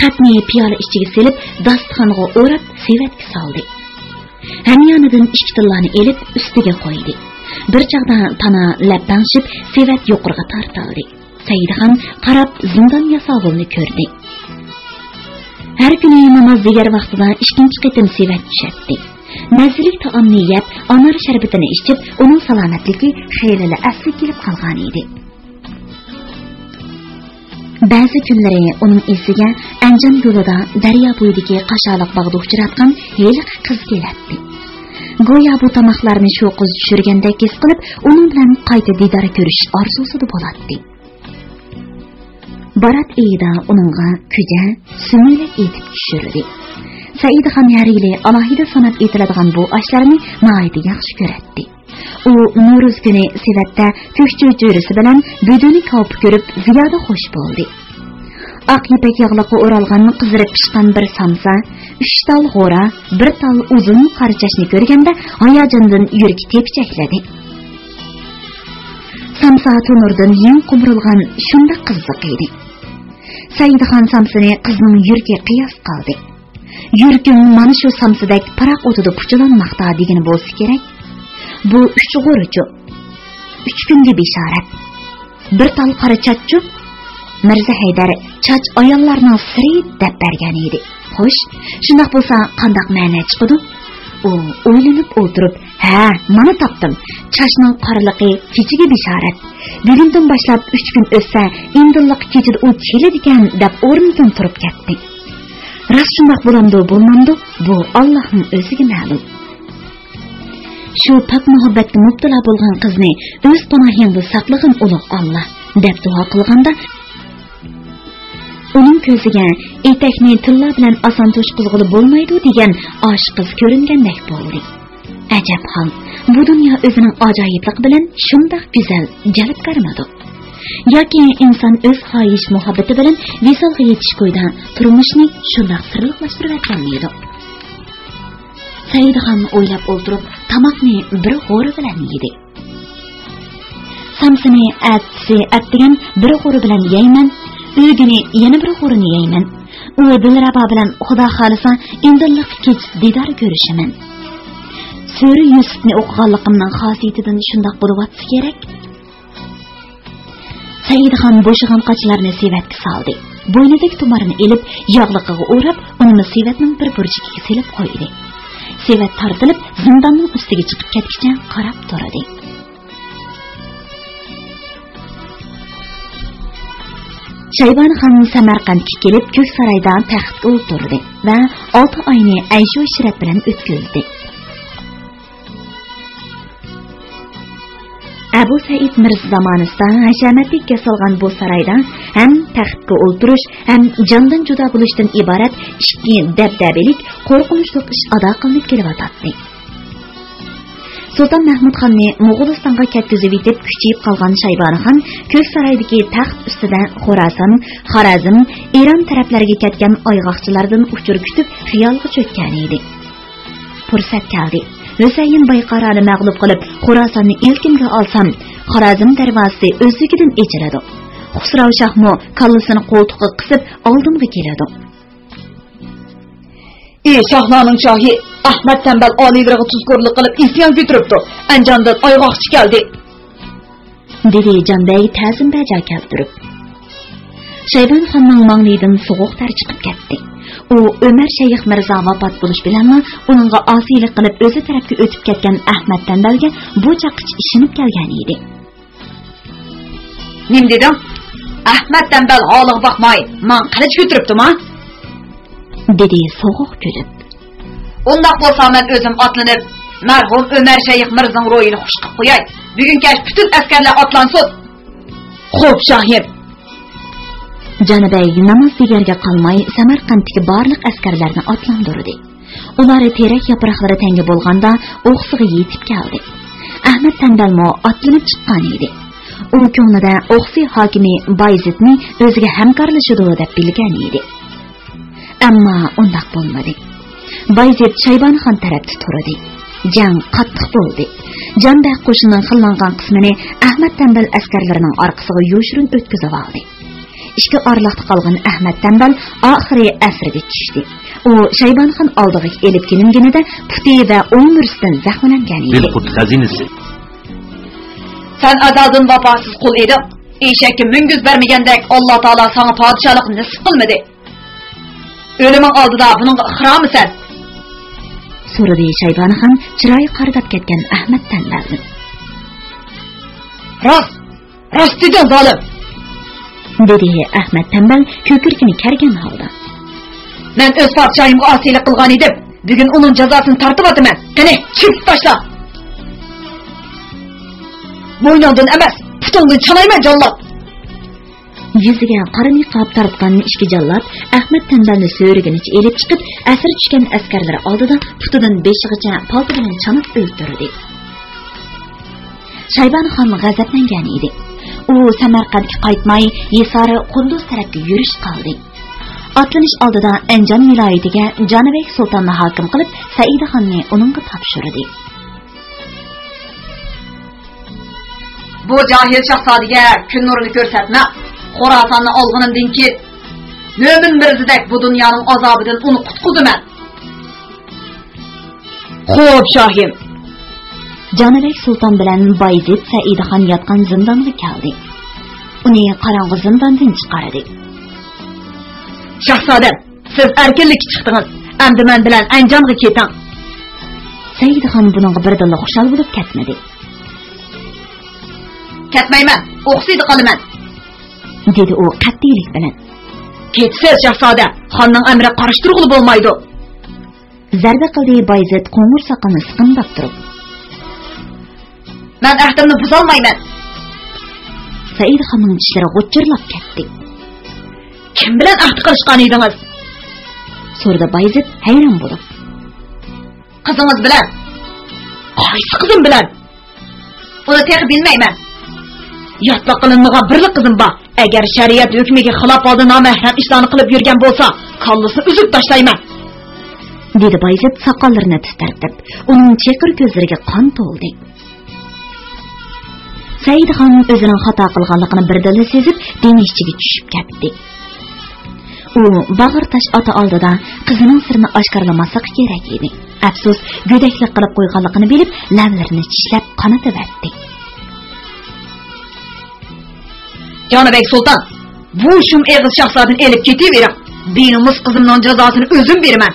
خەتنى پىيالە ئىچىگە سېلىپ، داستىخانغا ئوراپ، سېۋەتكە سالدى. ھەميانىدىن ئىككى تىللانى ئېلىپ، ئۈستىگە قويدى. بىر چاغدا تانا لەپەڭشىپ، سېۋەت يۇقىرىغا تارتىلدى. سەئىدخان قاراپ، زىندان ياساۋۇلنى كۆردى. ھەر كۈنى ناماز دېگەر ۋاقتىدا ئىككىنچى قېتىم سېۋەت چۈشەتتى. مەززىلىك تائامنى يەپ، ئانار شەربىتىنى ئىچىپ، ئۇنىڭ سالامەتلىكى خېلىلا ئەسلىگە كېلىپ قالغان ئىدى. بەزى كۈنلىرى ئۇنىڭ ئېسىگە ئەنجان يولىدا دەريا بويىدىكى قاشالىق باغدا ئۇچراتقان ھېلىقى قىز كېلەتتى. گويا بۇ تاماقلارنى شۇ قىز چۈشۈرگەندەك ھېس قىلىپ، ئۇنىڭ بىلەن قايتا دىدار كۆرۈشۈش ئارزۇسىدا بولاتتى. بارات ئېيىدا ئۇنىڭغا كۈجە، سۈمۈرلەك ئېتىپ چۈشۈردى. سەئىدخان ھەر يىلى ئالاھىدە ساناپ ئېتىلىدىغان بۇ ئاشلارنى ناھايىتى ياخشى كۆرەتتى. ئۇ نورۇز كۈنى سېۋەتتە كۆك چۆچۈرىسى بىلەن بۆدۈنى كاۋىپى كۆرۈپ زىيادە خوش بولدى. ئاق يىپەك ياغلىققا ئورالغان قىزىرىپ پىشقان بىر سامسا، ئۈچ تال غورا، بىر تال ئۇزۇن قارىچاچنى كۆرگەندە ھاياجاندىن يۈرىكى تېپىچەكلىدى. سامسا تونۇردىن يېڭى قومۇرۇلغان شۇنداق قىزىق ئىدى. سەئىدخان سامسىنى قىزنىڭ يۈرىكى قىياس قىلدى. يۈرىكىم مانا شۇ سامسىدەك پىراق ئوتىدا پۇچىلانماقتا دېگىنى بولسا كېرەك. بۇ ئۈچ غورىچۇ؟ ئۈچ كۈنگە بېشارەت. بىر تال قارا چاچچۇ؟ مىرزا ھەيدەر چاچ ئاياللارنىڭ سىرى دەپ بەرگەن ئىدى. خوش، شۇنداق بولسا قانداق مەنە چىقىدۇ؟ ئۇ ئويلىنىپ ئولتۇرۇپ، ھە، مانا تاپتىم. چاچنىڭ قارىلىقى كېچىگە بېشارەت. بۈگۈندىن باشلاپ ئۈچ كۈن ئۆتسە، ئىندىنلىق كېچىدە ئۇ كېلىدىكەن، دەپ ئورنىدىن تۇرۇپ كەتتى. راست شۇنداق بولامدۇ، بولمامدۇ، بۇ ئاللاھنىڭ ئۆزىگە مەلۇم. شۇ پاك مۇھەببەتكە مۇپتىلا بولغان قىزنى ئۆز پاناھىڭدا ساقلىغىن، ئۇلۇغ ئاللا، دەپ دۇئا قىلغاندا، ئۇنىڭ كۆزىگە ئېتەكنى تىللا بىلەن ئاسان توشقۇزغىلى بولمايدۇ دېگەن ئاشىق قىز كۆرۈنگەندەك بولدى. ئەجەب ھال، بۇ دۇنيا ئۆزىنىڭ ئاجايىپلىقى بىلەن شۇنداق گۈزەل، جەلپكارمىدۇ؟ ياكى ئىنسان ئۆز خاھىش مۇھەببىتى بىلەن ۋىسالغا يېتىش كويىدا تۇرمۇشنى شۇنداق سىرلىقلاشتۇرۇۋەتكەنمىدۇ؟ سەئىدخان ئويلاپ ئولتۇرۇپ، تاماقنى بىر غورا بىلەن يېدى. سامسىنى ئەتىسى ئەتىگەن بىر غورا بىلەن يەيمەن، ئۆگۈنى يەنە بىر غورىنى يەيمەن. ئۇ دىلرەبا بىلەن خۇدا خالىسا ئىندىنلىققا كېچىسى دىدار كۆرۈشىمەن. سۈرە يۈسۈپنى ئوقۇغانلىقىمنىڭ خاسىيىتىدىن شۇنداق بولۇۋاتسا كېرەك. سەئىدخان بوشىغان قاچىلارنى سېۋەتكە سالدى. بوينىدىكى تۇمارنى ئېلىپ، ياغلىقىغا ئوراپ، ئۇنىمۇ سېۋەتنىڭ بىر بۇرجىكىغا سېلىپ قويدى. سېۋەت تارتىلىپ، زىنداننىڭ ئۈستىگە چىقىپ كەتكۈچە قاراپ تۇردى. شەيبانىخان سەمەرقەنتكە كېلىپ، كۆك سارايدا تەختكە ئولتۇردى ۋە ئالتە ئاينى ئەيشۇ ئىشرەت بىلەن ئۆتكۈزدى. ئەبۇ سەئىد مىرزا زامانىسىدا ھەشەمەتلىك ياسالغان بۇ سارايدا ھەم تەختكە ئولتۇرۇش، ھەم جاندىن جۇدا بولۇشتىن ئىبارەت ئىككى دەبدەبىلىك، قورقۇنچلۇق ئىش ئادا قىلىنىپ كېلىۋاتاتتى. سۇلتان مەھمۇد خاننى موغۇلىستانغا كەتكۈزۈۋېتىپ، كۈچىيىپ قالغان شايبانى خان كۆك سارايدىكى تەخت ئۈستىدە خوراسان، خارەزم، ئىران تەرەپلەرگە كەتكەن ئايغاقچىلاردىن ئۇچۇر كۈتۈپ، خىيالغا چۆككەن ئىدى. پۇرسەت كەلدى. ھۈسەيىن بايقارانى مەغلۇپ قىلىپ، خوراساننى ئىلكىمگە ئالسام، خارەزم دەرۋازىسى ئۆزلۈكىدىن ئېچىلىدۇ. خۇسراۋ شاھمۇ كاللىسىنى قولتۇققا قىسىپ، ئالدىمغا كېلىدۇ. ئى شاھلارنىڭ شاھى، ئەخمەت تەمبەل ئالىيلىرىغا تۇزكورلۇق قىلىپ، ئىسيان كۆتۈرۈپتۇ. ئەنجاندىن ئايغاقچى كەلدى، دېدى جان بەگ تەزىم بەجا كەلتۈرۈپ. شەيبانى خاننىڭ ماڭلىيىدىن سوغۇق تەر چىقىپ كەتتى. ئۇ ئۆمەر شەيخ مىرزا ۋاپات بولۇش بىلەنلا ئۇنىڭغا ئاسىيلىق قىلىپ ئۆزى تەرەپكە ئۆتۈپ كەتكەن ئەخمەت تەمبەلگە بۇ چاغقىچە ئىشىنىپ كەلگەن ئىدى. نېمە دېدىڭ؟ ئەخمەت تەمبەل ھالىغا باقماي ماڭا قىلىچ كۆتۈرۈپتىما؟ دېدى سوغۇق كۈلۈپ. ئۇنداق بولسا مەن ئۆزۈم ئاتلىنىپ، مەرھۇم ئۆمەر شەيخ مىرزىنىڭ روھىنى خۇش قىلىپ قوياي. بۈگۈن كەچ پۈتۈن ئەسكەرلەر ئاتلانسۇن. خوپ، شاھىم. جانى بەگ ناماز دېگەرگە قالماي سەمەرقەنتتىكى بارلىق ئەسكەرلەرنى ئاتلاندۇردى. ئۇلار تېرەك ياپراقلىرى تەڭگە بولغاندا ئوقىسىغا يېتىپ كەلدى. ئەخمەت تەمبەلمۇ ئاتلىنىپ چىققان ئىدى. ئۇ كۆڭلىدە ئوقسى ھاكىمى بايزىدنى ئۆزىگە ھەمكارلىشىدۇ دەپ بىلگەن ئىدى. ئەمما ئۇنداق بولمىدى. بايزىد شايبانىخان تەرەپتە تۇردى. جەڭ قاتتىق بولدى. جان بەگ قوشۇننىڭ خىللانغان قىسمىنى ئەخمەت تەمبەل ئەسكەرلىرىنىڭ ئارقىسىغا يوشۇرۇن ئۆتكۈزۈۋالدى. ئىككى ئارىلىقتا قالغان ئەخمەت تەمبەل ئاخىرى ئەسىرگە چۈشتى. ئۇ شايبانىخان ئالدىغا ئېلىپ كېلىنگىنىدە پۇتى ۋە ئوڭ مۈرىسىدىن زەخىملەنگەن ئىدى. بىلقۇرت خەزىنىسى. سەن ئەزەلدىن ۋاپاسىز قۇل ئىدىڭ. ئېشەككە مۈڭگۈز بەرمىگەندەك، ئاللا تائالا ساڭا پادىشاھلىقنى نېسىپ قىلمىدى. ئۆلۈمۈڭ ئالدىدا بۇنىڭغا ئىقرارمىسەن؟ سورىدى شايبانىخان چىرايى قارىداپ كەتكەن ئەخمەت تەمبەلدىن. راست، راست دېدىڭ، زالىم! دېدى ئەخمەت تەمبەل كۆكرىكىنى كەرگەن ھالدا. مەن ئۆز پادىشاھىمغا ئاسىيلىق قىلغان ئىدىم. بۈگۈن ئۇنىڭ جازاسىنى تارتىۋاتىمەن. قېنى، چېكىپ تاشلا! بوينۇڭدىن ئەمەس، پۇتۇڭدىن چانايمەن، جاللات! يۈزىگە قارا نىقاب تارتقان ئىككى جاللات ئەخمەت تەمبەلنى سۆرىگىنىچە ئېلىپ چىقىپ، ئەسىر چۈشكەن ئەسكەرلەر ئالدىدا پۇتىدىن بېشىغىچە پالتا بىلەن چاناپ ئۆلتۈردى. شايبانىخان غەزەپلەنگەن ئىدى. ئۇ سەمەرقەنتكە قايتماي، ھىسار، قۇندۇز تەرەپكە يۈرۈش قىلدى. ئاتلىنىش ئالدىدا ئەنجان ۋىلايىتىگە جانىبەگ سۇلتاننى ھاكىم قىلىپ، سەئىدخاننى ئۇنىڭغا تاپشۇردى. بۇ جاھىل شاھزادىگە كۈن نۇرىنى كۆرسەتمە. خوراساننى ئالغىنىمدىن كېيىن، مۆمىن مىرزىدەك بۇ دۇنيانىڭ ئازابىدىن ئۇنى قۇتقۇزىمەن. خوپ، شاھىم. جانىبەگ سۇلتان بىلەن بايزىد سەئىدخان ياتقان زىندانغا كەلدى. ئۇنى قاراڭغۇ زىنداندىن چىقاردى. شاھزادەم، سىز ئەركىنلىككە چىقتىڭىز. ئەمدى مەن بىلەن ئەنجانغا كېتىڭ. سەئىدخان بۇنىڭغا بىردىنلا خۇشال بولۇپ كەتمىدى. كەتمەيمەن، ئوقسىدا قالىمەن، دېدى ئۇ قەتئىيلىك بىلەن. كېتىسىز، شاھزادە، خاننىڭ ئەمرىگە قارشى تۇرغىلى بولمايدۇ. زەربە قىلدى بايزىد قوڭۇر ساقىلىنى سىقىمداپ تۇرۇپ. مەن ئەھدىمنى بۇزالمايمەن. سەئىدخاننىڭ چىشلىرى غۇچچۇرلاپ كەتتى. كىم بىلەن ئەھدى قىلىشقان ئىدىڭىز؟ سورىدى بايزىد ھەيران بولۇپ. قىزىڭىز بىلەن. قايسى قىزىم بىلەن؟ ئۇنى تېخى بىلمەيمەن. ياتلىق قىلىنمىغان بىرلا قىزىم بار. ئەگەر شەرىئەت ھۆكمىگە خىلاپ ھالدا نامەھرەم ئىشلارنى قىلىپ يۈرگەن بولسا، كاللىسىنى ئۈزۈپ تاشلايمەن. دېدى بايزىد ساقاللىرىنى تىترىتىپ. ئۇنىڭ چېقىر كۆزلىرىگە قان تولدى. سەئىدخان ئۆزىنىڭ خاتا قىلغانلىقىنى بىردىنلا سېزىپ، دېمى ئىچىگە چۈشۈپ كەتتى. ئۇ باغرى تاش ئاتا ئالدىدا قىزىنىڭ سىرىنى ئاشكارىلىماسلىقى كېرەك ئىدى. ئەپسۇس، گۆدەكلىك قىلىپ قويغانلىقىنى بىلىپ، لەۋلىرىنى چىشلەپ قانىتىۋەتتى. جانىبەگ سۇلتان، بۇ شۇم ئېغىز شاھزادىنى ئېلىپ كېتىۋېرىڭ. بىنومۇس قىزىمنىڭ جازاسىنى ئۆزۈم بېرىمەن.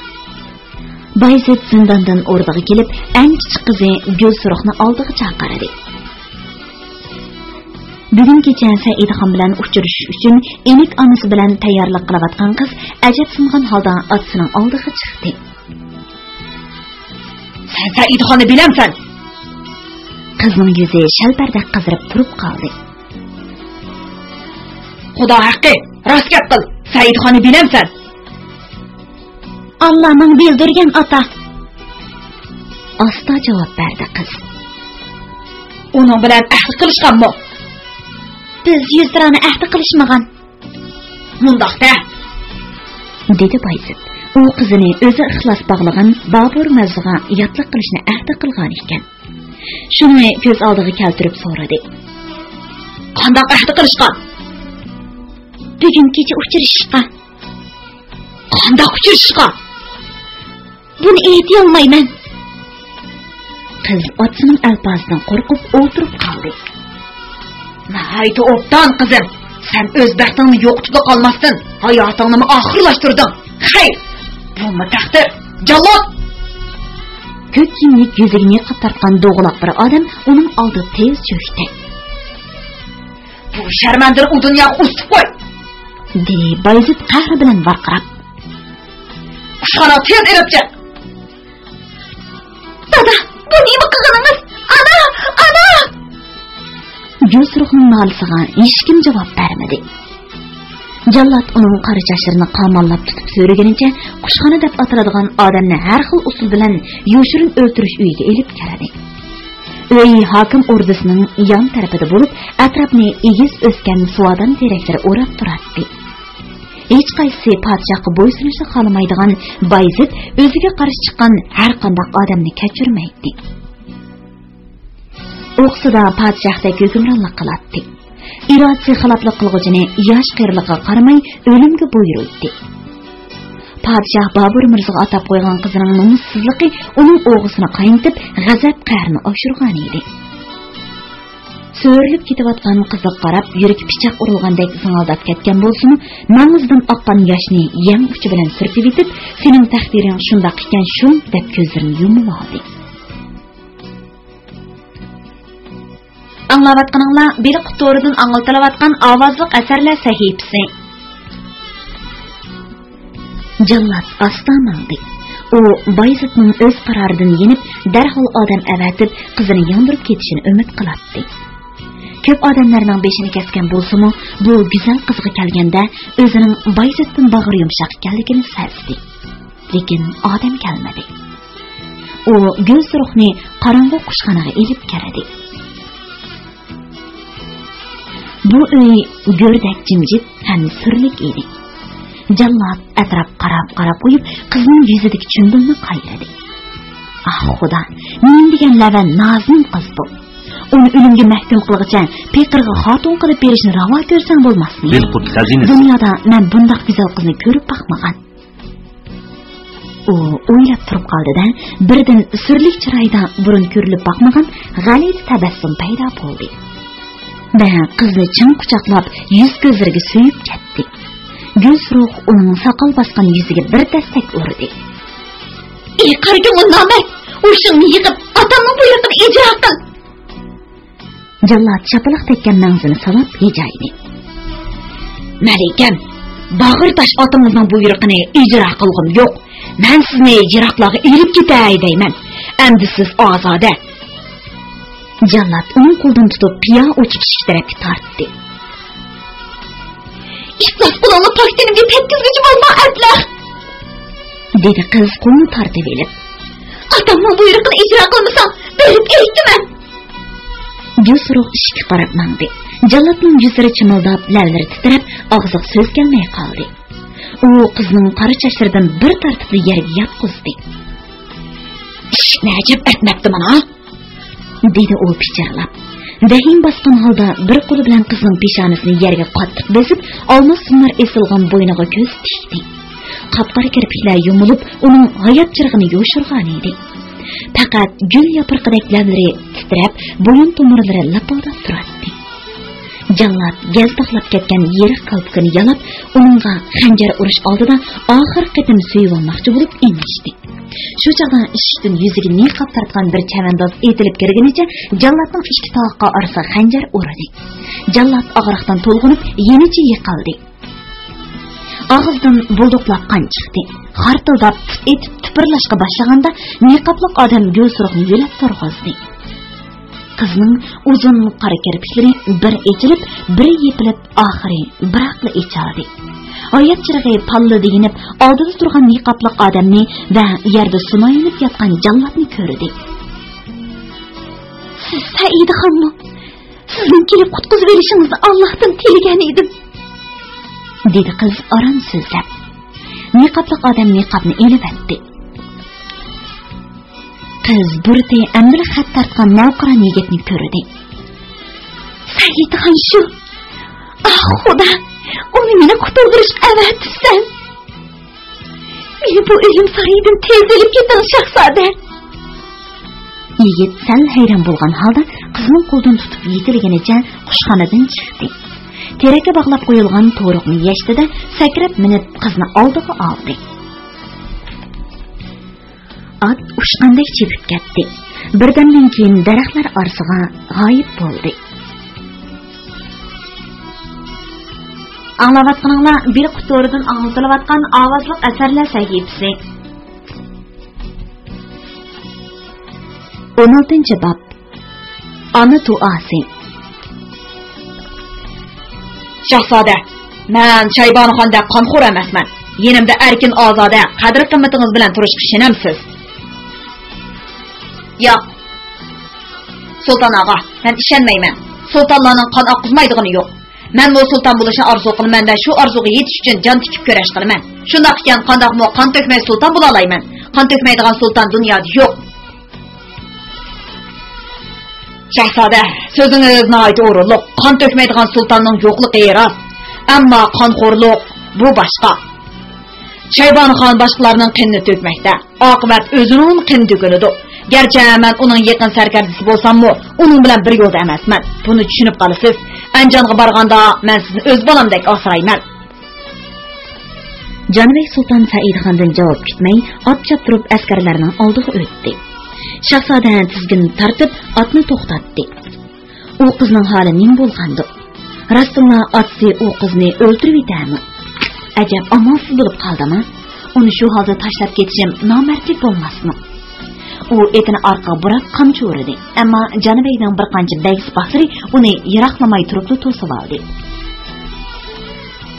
بايزىد زىنداندىن ئوردىغا كېلىپ، ئەڭ كىچىك قىزى گۈلسۇرۇخنى ئالدىغا چاقىردى. بۈگۈن كېچە سەئىدخان بىلەن ئۇچرىشىش ئۈچۈن ئېنىك ئانىسى بىلەن تەييارلىق قىلىۋاتقان قىز ئەجەبسىنغان ھالدا ئاتىسىنىڭ ئالدىغا چىقتى. سەن سەئىدخاننى بىلەمسەن؟ قىزنىڭ يۈزى شەلپەردەك قىزىرىپ تۇرۇپ قالدى. خۇدا ھەققى، راست گەپ قىل، سەئىدخاننى بىلەمسەن؟ ئاللا ماڭا بىلدۈرگەن، ئاتا. ئاستا جاۋاب بەردى قىز. ئۇنىڭ بىلەن ئەھدى قىلىشقانمۇ؟ بىز يۈزتۇرانە ئەھدى قىلىشمىغان. مۇنداق دە، دېدى بايزىد. ئۇ قىزىنى ئۆزى ئىخلاس باغلىغان بابۇر مەززىغا ياتلىق قىلىشنى ئەھدى قىلغان ئىكەن. شۇنى كۆز ئالدىغا كەلتۈرۈپ سورىدى. قانداق ئەھدى قىلىشقا؟ بۈگۈن كېچە ئۇچرىشىشقا. قانداق ئۇچرىشىشقا؟ بۇنى ئېيتىيالمايمەن. قىز ئاتىسىنىڭ ئەلپازىدىن قورقۇپ ئولتۇرۇپ قالدى. ناھايىتى ئوبدان، قىزىم. سەن ئۆز بەختىڭنى يوقىتىپلا قالماستىن، ھاياتىڭنىمۇ ئاخىرلاشتۇردۇڭ. خەير، بۇمۇ تەقدىر. جاللات! كۆك كىيىملىك يۈزىگە نىقاب تارتقان دوغىلاق بىر ئادەم ئۇنىڭ ئالدىدا تېز چۆكتى. بۇ شەرمەندىنى ئۇ دۇنياغا ئۇزىتىپ قوي! دېدى بايزىد قەھرى بىلەن ۋارقىراپ. ئۇچقانا تېز ئېلىپ چىق! دادا، بۇ نېمە قىلغىنىڭىز؟ ئانا! ئانا! گۈلسۇرۇخنىڭ نالىسىغا ھېچكىم جاۋاب بەرمىدى. جاللات ئۇنىڭ قارا چاچلىرىنى قاماللاپ تۇتۇپ سۆرىگىنىچە قۇشخانا دەپ ئاتىلىدىغان ئادەمنى ھەر خىل ئۇسۇل بىلەن يوشۇرۇن ئۆلتۈرۈش ئۆيىگە ئېلىپ كەلدى. ئۆي ھاكىم ئوردىسىنىڭ يان تەرىپىدە بولۇپ، ئەتراپنى ئېگىز ئۆسكەن سۇۋادان تېرەكلىرى ئوراپ تۇراتتى. ھېچقايسىسى پادىشاھقا بويسۇنۇشنى خالىمايدىغان بايزىد ئۆزىگە قارشى چىققان ھەرقانداق ئادەمنى كەچۈرمەيتتى. ئوقۇسىدا پادىشاھتەك ھۆكۈمرانلىق قىلاتتى. ئىرادىسى خىلاپلىق قىلغۇچىنى ياش قېرىلىقىغا قارىماي ئۆلۈمگە بۇيرۇيتتى. پادىشاھ بابۇر مىرزىغا ئاتاپ قويغان قىزىنىڭ نومۇسسىزلىقى ئۇنىڭ ئوغىسىنى قاينىتىپ، غەزەپ قەھرىنى ئاشۇرغانىدى. سۆرىلىپ كېتىۋاتقان قىزىغا قاراپ، يۈرىكى پىچاق ئۇرۇلغاندەك زىڭىلداپ كەتكەن بولسىمۇ، مەڭزىدىن ئاققان ياشنى يەڭ ئۇچى بىلەن سۈرتۈۋېتىپ، سېنىڭ تەقدىرىڭ شۇنداق ئىكەن شۇ، دەپ كۆزلىرىنى يۇمۇۋالدى. ئاڭلاۋاتقىنىڭلار بېلىق تورىدىن ئاڭلىتىلىۋاتقان ئاۋازلىق ئەسەرلەر سەھىپىسى. جاللات ئاستا ماڭدى. ئۇ بايزىدنىڭ ئۆز قارارىدىن يېنىپ، دەرھال ئادەم ئەۋەتىپ، قىزىنى ياندۇرۇپ كېتىشىنى ئۈمىد قىلاتتى. كۆپ ئادەملەرنىڭ بېشىنى كەسكەن بولسىمۇ، بۇ گۈزەل قىزغا كەلگەندە ئۆزىنىڭ بايزىدتىن باغرى يۇمشاق ئىكەنلىكىنى سەزدى. لېكىن ئادەم كەلمىدى. ئۇ گۈلسۇرۇخنى قاراڭغۇ قۇشخانىغا ئېلىپ كىردى. بۇ ئۆي گۆردەك جىمجىت ھەم سۈرلۈك ئىدى. جاللات ئەتراپقا قاراپ-قاراپ قويۇپ، قىزنىڭ يۈزىدىكى چۈمبۈلنى قايرىدى. ئاھ، خۇدا، نېمە دېگەن لەۋەن نازىنىن قىز بۇ! ئۇنى ئۆلۈمگە مەھكۇم قىلغۇچە پېقىرغا خاتۇن قىلىپ بېرىشنى راۋا كۆرسەڭ بولماسمىدى؟ بىلقۇت خەزىنىسى. دۇنيادا مەن بۇنداق گۈزەل قىزنى كۆرۈپ باقمىغان. ئۇ ئويلاپ تۇرۇپ قالدى-دە، بىردىن سۈرلۈك چىرايدا بۇرۇن كۆرۈلۈپ باقمىغان غەلىتە تەبەسسۇم پەيدا بولدى. ۋە قىزنى چىڭ قۇچاقلاپ، يۈز-كۆزلىرىگە سۆيۈپ كەتتى. گۈلسۇرۇخ ئۇنىڭ ساقال باسقان يۈزىگە بىر دەستەك ئۇردى. ئى قارا كۆڭۈل نامەرد! ھوشۇڭنى يىغىپ، ئاتامنىڭ بۇيرۇقىنى ئىجرا قىل! جاللات شاپىلاق تەگكەن مەڭزىنى سالاپ ھىجايدى. مەلىكەم، باغرى تاش ئاتىڭىزنىڭ بۇيرۇقىنى ئىجرا قىلغۇم يوق. مەن سىزنى يىراقلارغا ئېلىپ كېتەي دەيمەن. ئەمدى سىز ئازادە. جاللات ئۇنىڭ قولىدىن تۇتۇپ، قىيا ئۇچى كىشىكى تەرەپكە تارتتى. ئىپلاس قولۇڭنى پاك تېنىمگە تەگكۈزگۈچى بولما، ئەبلەخ! دېدى قىز قولىنى تارتىۋېلىپ. ئاتامنىڭ بۇيرۇقىنى ئىجرا قىلمىساڭ، بېرىپ ئېيتىمەن! گۈلسۇرۇخ ئىشىككە قاراپ ماڭدى. جاللاتنىڭ يۈزلىرى چىمىلداپ، لەۋلىرى تىترەپ، ئاغزىغا سۆز كەلمەي قالدى. ئۇ قىزنىڭ قارا چاچلىرىدىن بىر تارتىپلا يەرگە ياتقۇزدى. «ئىشىكنى ئەجەب ئەتمەپتىمەن ھا!» دېدى ئۇ پىچىرلاپ. ۋەھىمە باسقان ھالدا بىر قولى بىلەن قىزنىڭ پېشانىسىنى يەرگە قاتتىق بېسىپ، ئالماس سۇنلار ئېسىلغان بوينىغا كۆز تىكتى. قاپقارا كىرپىكلەر يۇمۇلۇپ، ئۇنىڭ ھايات چىرىغىنى يوشۇرغانىدى. پەقەت گۈل ياپرىقىدەك لەۋلىرى تىترەپ، بويۇن تومۇرلىرى لىپىلداپ تۇراتتى. جاللات گەز باغلاپ كەتكەن يىرىق كالپۇكىنى يالاپ، ئۇنىڭغا خەنجەر ئۇرۇش ئالدىدا ئاخىرقى قېتىم سۆيۈۋالماقچى بولۇپ ئېمىشتى. شۇ چاغدا ئىشىكتىن يۈزىگە نىقاب تارتقان بىر چەۋەنداز ئېتىلىپ كىرگىنىچە جاللاتنىڭ ئىككى تاقىقى ئارىسىغا خەنجەر ئۇردى. جاللات ئاغرىقتىن تولغىنىپ يېنىچە يىقىلدى. ئاغزىدىن بۇلدۇقلاپ قان چىقتى. خارتىلداپ پۇت ئېتىپ تۇپۇرلاشقا باشلىغاندا نىقابلىق ئادەم گۈلسۇرۇخنى يۆلەپ تۇرغۇزدى. قىزنىڭ ئۇزۇن قارا كىرپىكلىرى بىر ئېچىلىپ، بىر يېپىلىپ، ئاخىرى بىراقلا ئېچىلدى. ھايات چىرىغى پاللىدى يېنىپ، ئالدىدا تۇرغان نىقابلىق ئادەمنى ۋە يەردە سۇنايلىنىپ ياتقان جاللاتنى كۆردى. «سىز سەئىدخانمۇ؟ سىزنىڭ كېلىپ قۇتقۇزۇۋېلىشىڭىزنى ئاللاھتىن تىلىگەن ئىدىم»، دېدى قىز ئاران سۆزلەپ. نىقابلىق ئادەم نىقابنى ئېلىۋەتتى. قىز بۇرۇتى ئەمدىلا خەت تارتقان نەۋقىران يىگىتنى كۆردى. «سەئىدخان شۇ! ئاھ، خۇدا! ئۇنى مېنى قۇتۇلدۇرۇشقا ئەۋەتىپسەن! مېنى بۇ ئۆلۈم سارىيىدىن تېز ئېلىپ كېتىڭ، شاھزادە!» يىگىت سەل ھەيران بولغان ھالدا قىزنىڭ قولىدىن تۇتۇپ يېتىلىگىنىچە قۇشخانىدىن چىقتى. تېرەككە باغلاپ قويۇلغان تورۇقنى يەشتى-دە، سەكرەپ مىنىپ قىزنى ئالدىغا ئالدى. ئات ئۇچقاندەك چېپىپ كەتتى. بىردەمدىن كېيىن دەرەخلەر ئارىسىغا غايىب بولدى. ئاڭلاۋاتقىنىڭلار بىلقۇت تورىدىن ئاڭلىتىلىۋاتقان ئاۋازلىق ئەسەرلەر سەھىپىسى. ئون ئالتىنچى باب. ئانا دۇئاسى. شاھزادە، مەن شايبانىخاندەك قانخور ئەمەسمەن. يېنىمدا ئەركىن ئازادە، قەدىر-قىممىتىڭىز بىلەن تۇرۇشقا ئىشىنەمسىز؟ ياق. سۇلتان ئاغا، مەن ئىشەنمەيمەن. سۇلتانلارنىڭ قان ئاققۇزمايدىغىنى يوق. مەنمۇ سۇلتان بولۇشنى ئارزۇ قىلىمەن ۋە شۇ ئارزۇغا يېتىش ئۈچۈن جان تىكىپ كۈرەش قىلىمەن. شۇنداق ئىكەن، قانداقمۇ قان تۆكمەي سۇلتان بولالايمەن؟ قان تۆكمەيدىغان سۇلتان دۇنيادا يوق. شاھزادە، سۆزىڭىز ناھايىتى ئورۇنلۇق. قان تۆكمەيدىغان سۇلتاننىڭ يوقلۇقى راست. ئەمما قانخورلۇق، بۇ باشقا. شايبانىخان باشقىلارنىڭ قېنىنى تۆكمەكتە. ئاقىۋەت ئۆزىنىڭ قېنى تۆكۈلىدۇ. گەرچە مەن ئۇنىڭ يېقىن سەركەردىسى بولساممۇ، ئۇنىڭ بىلەن بىر يولدا ئەمەسمەن. بۇنى چۈشىنىپ قالىسىز. ئەنجانغا بارغاندا مەن سىزنى ئۆز بالامدەك ئاسرايمەن. جانىبەگ سۇلتان سەئىدخاندىن جاۋاب كۈتمەي، ئات چاپتۇرۇپ ئەسكەرلەرنىڭ ئالدىغا ئۆتتى. شاھزادە تىزگىن تارتىپ، ئاتنى توختاتتى. ئۇ قىزنىڭ ھالى نېمە بولغاندۇ؟ راستتىنلا ئاتىسى ئۇ قىزنى ئۆلتۈرۈۋېتەرمۇ؟ ئەجەب ئامالسىز بولۇپ قالدىمۇ؟ ئۇنى شۇ ھالدا تاشلاپ كېتىشىم نامەردلىك بولماسمۇ؟ ئۇ ئېتىنى ئارقىغا بۇراپ قامچا ئۇردى. ئەمما جانىبەگنىڭ بىر قانچە بەگ سىپاھلىرى ئۇنى يىراقلىماي تۇرۇپلا توسۇۋالدى.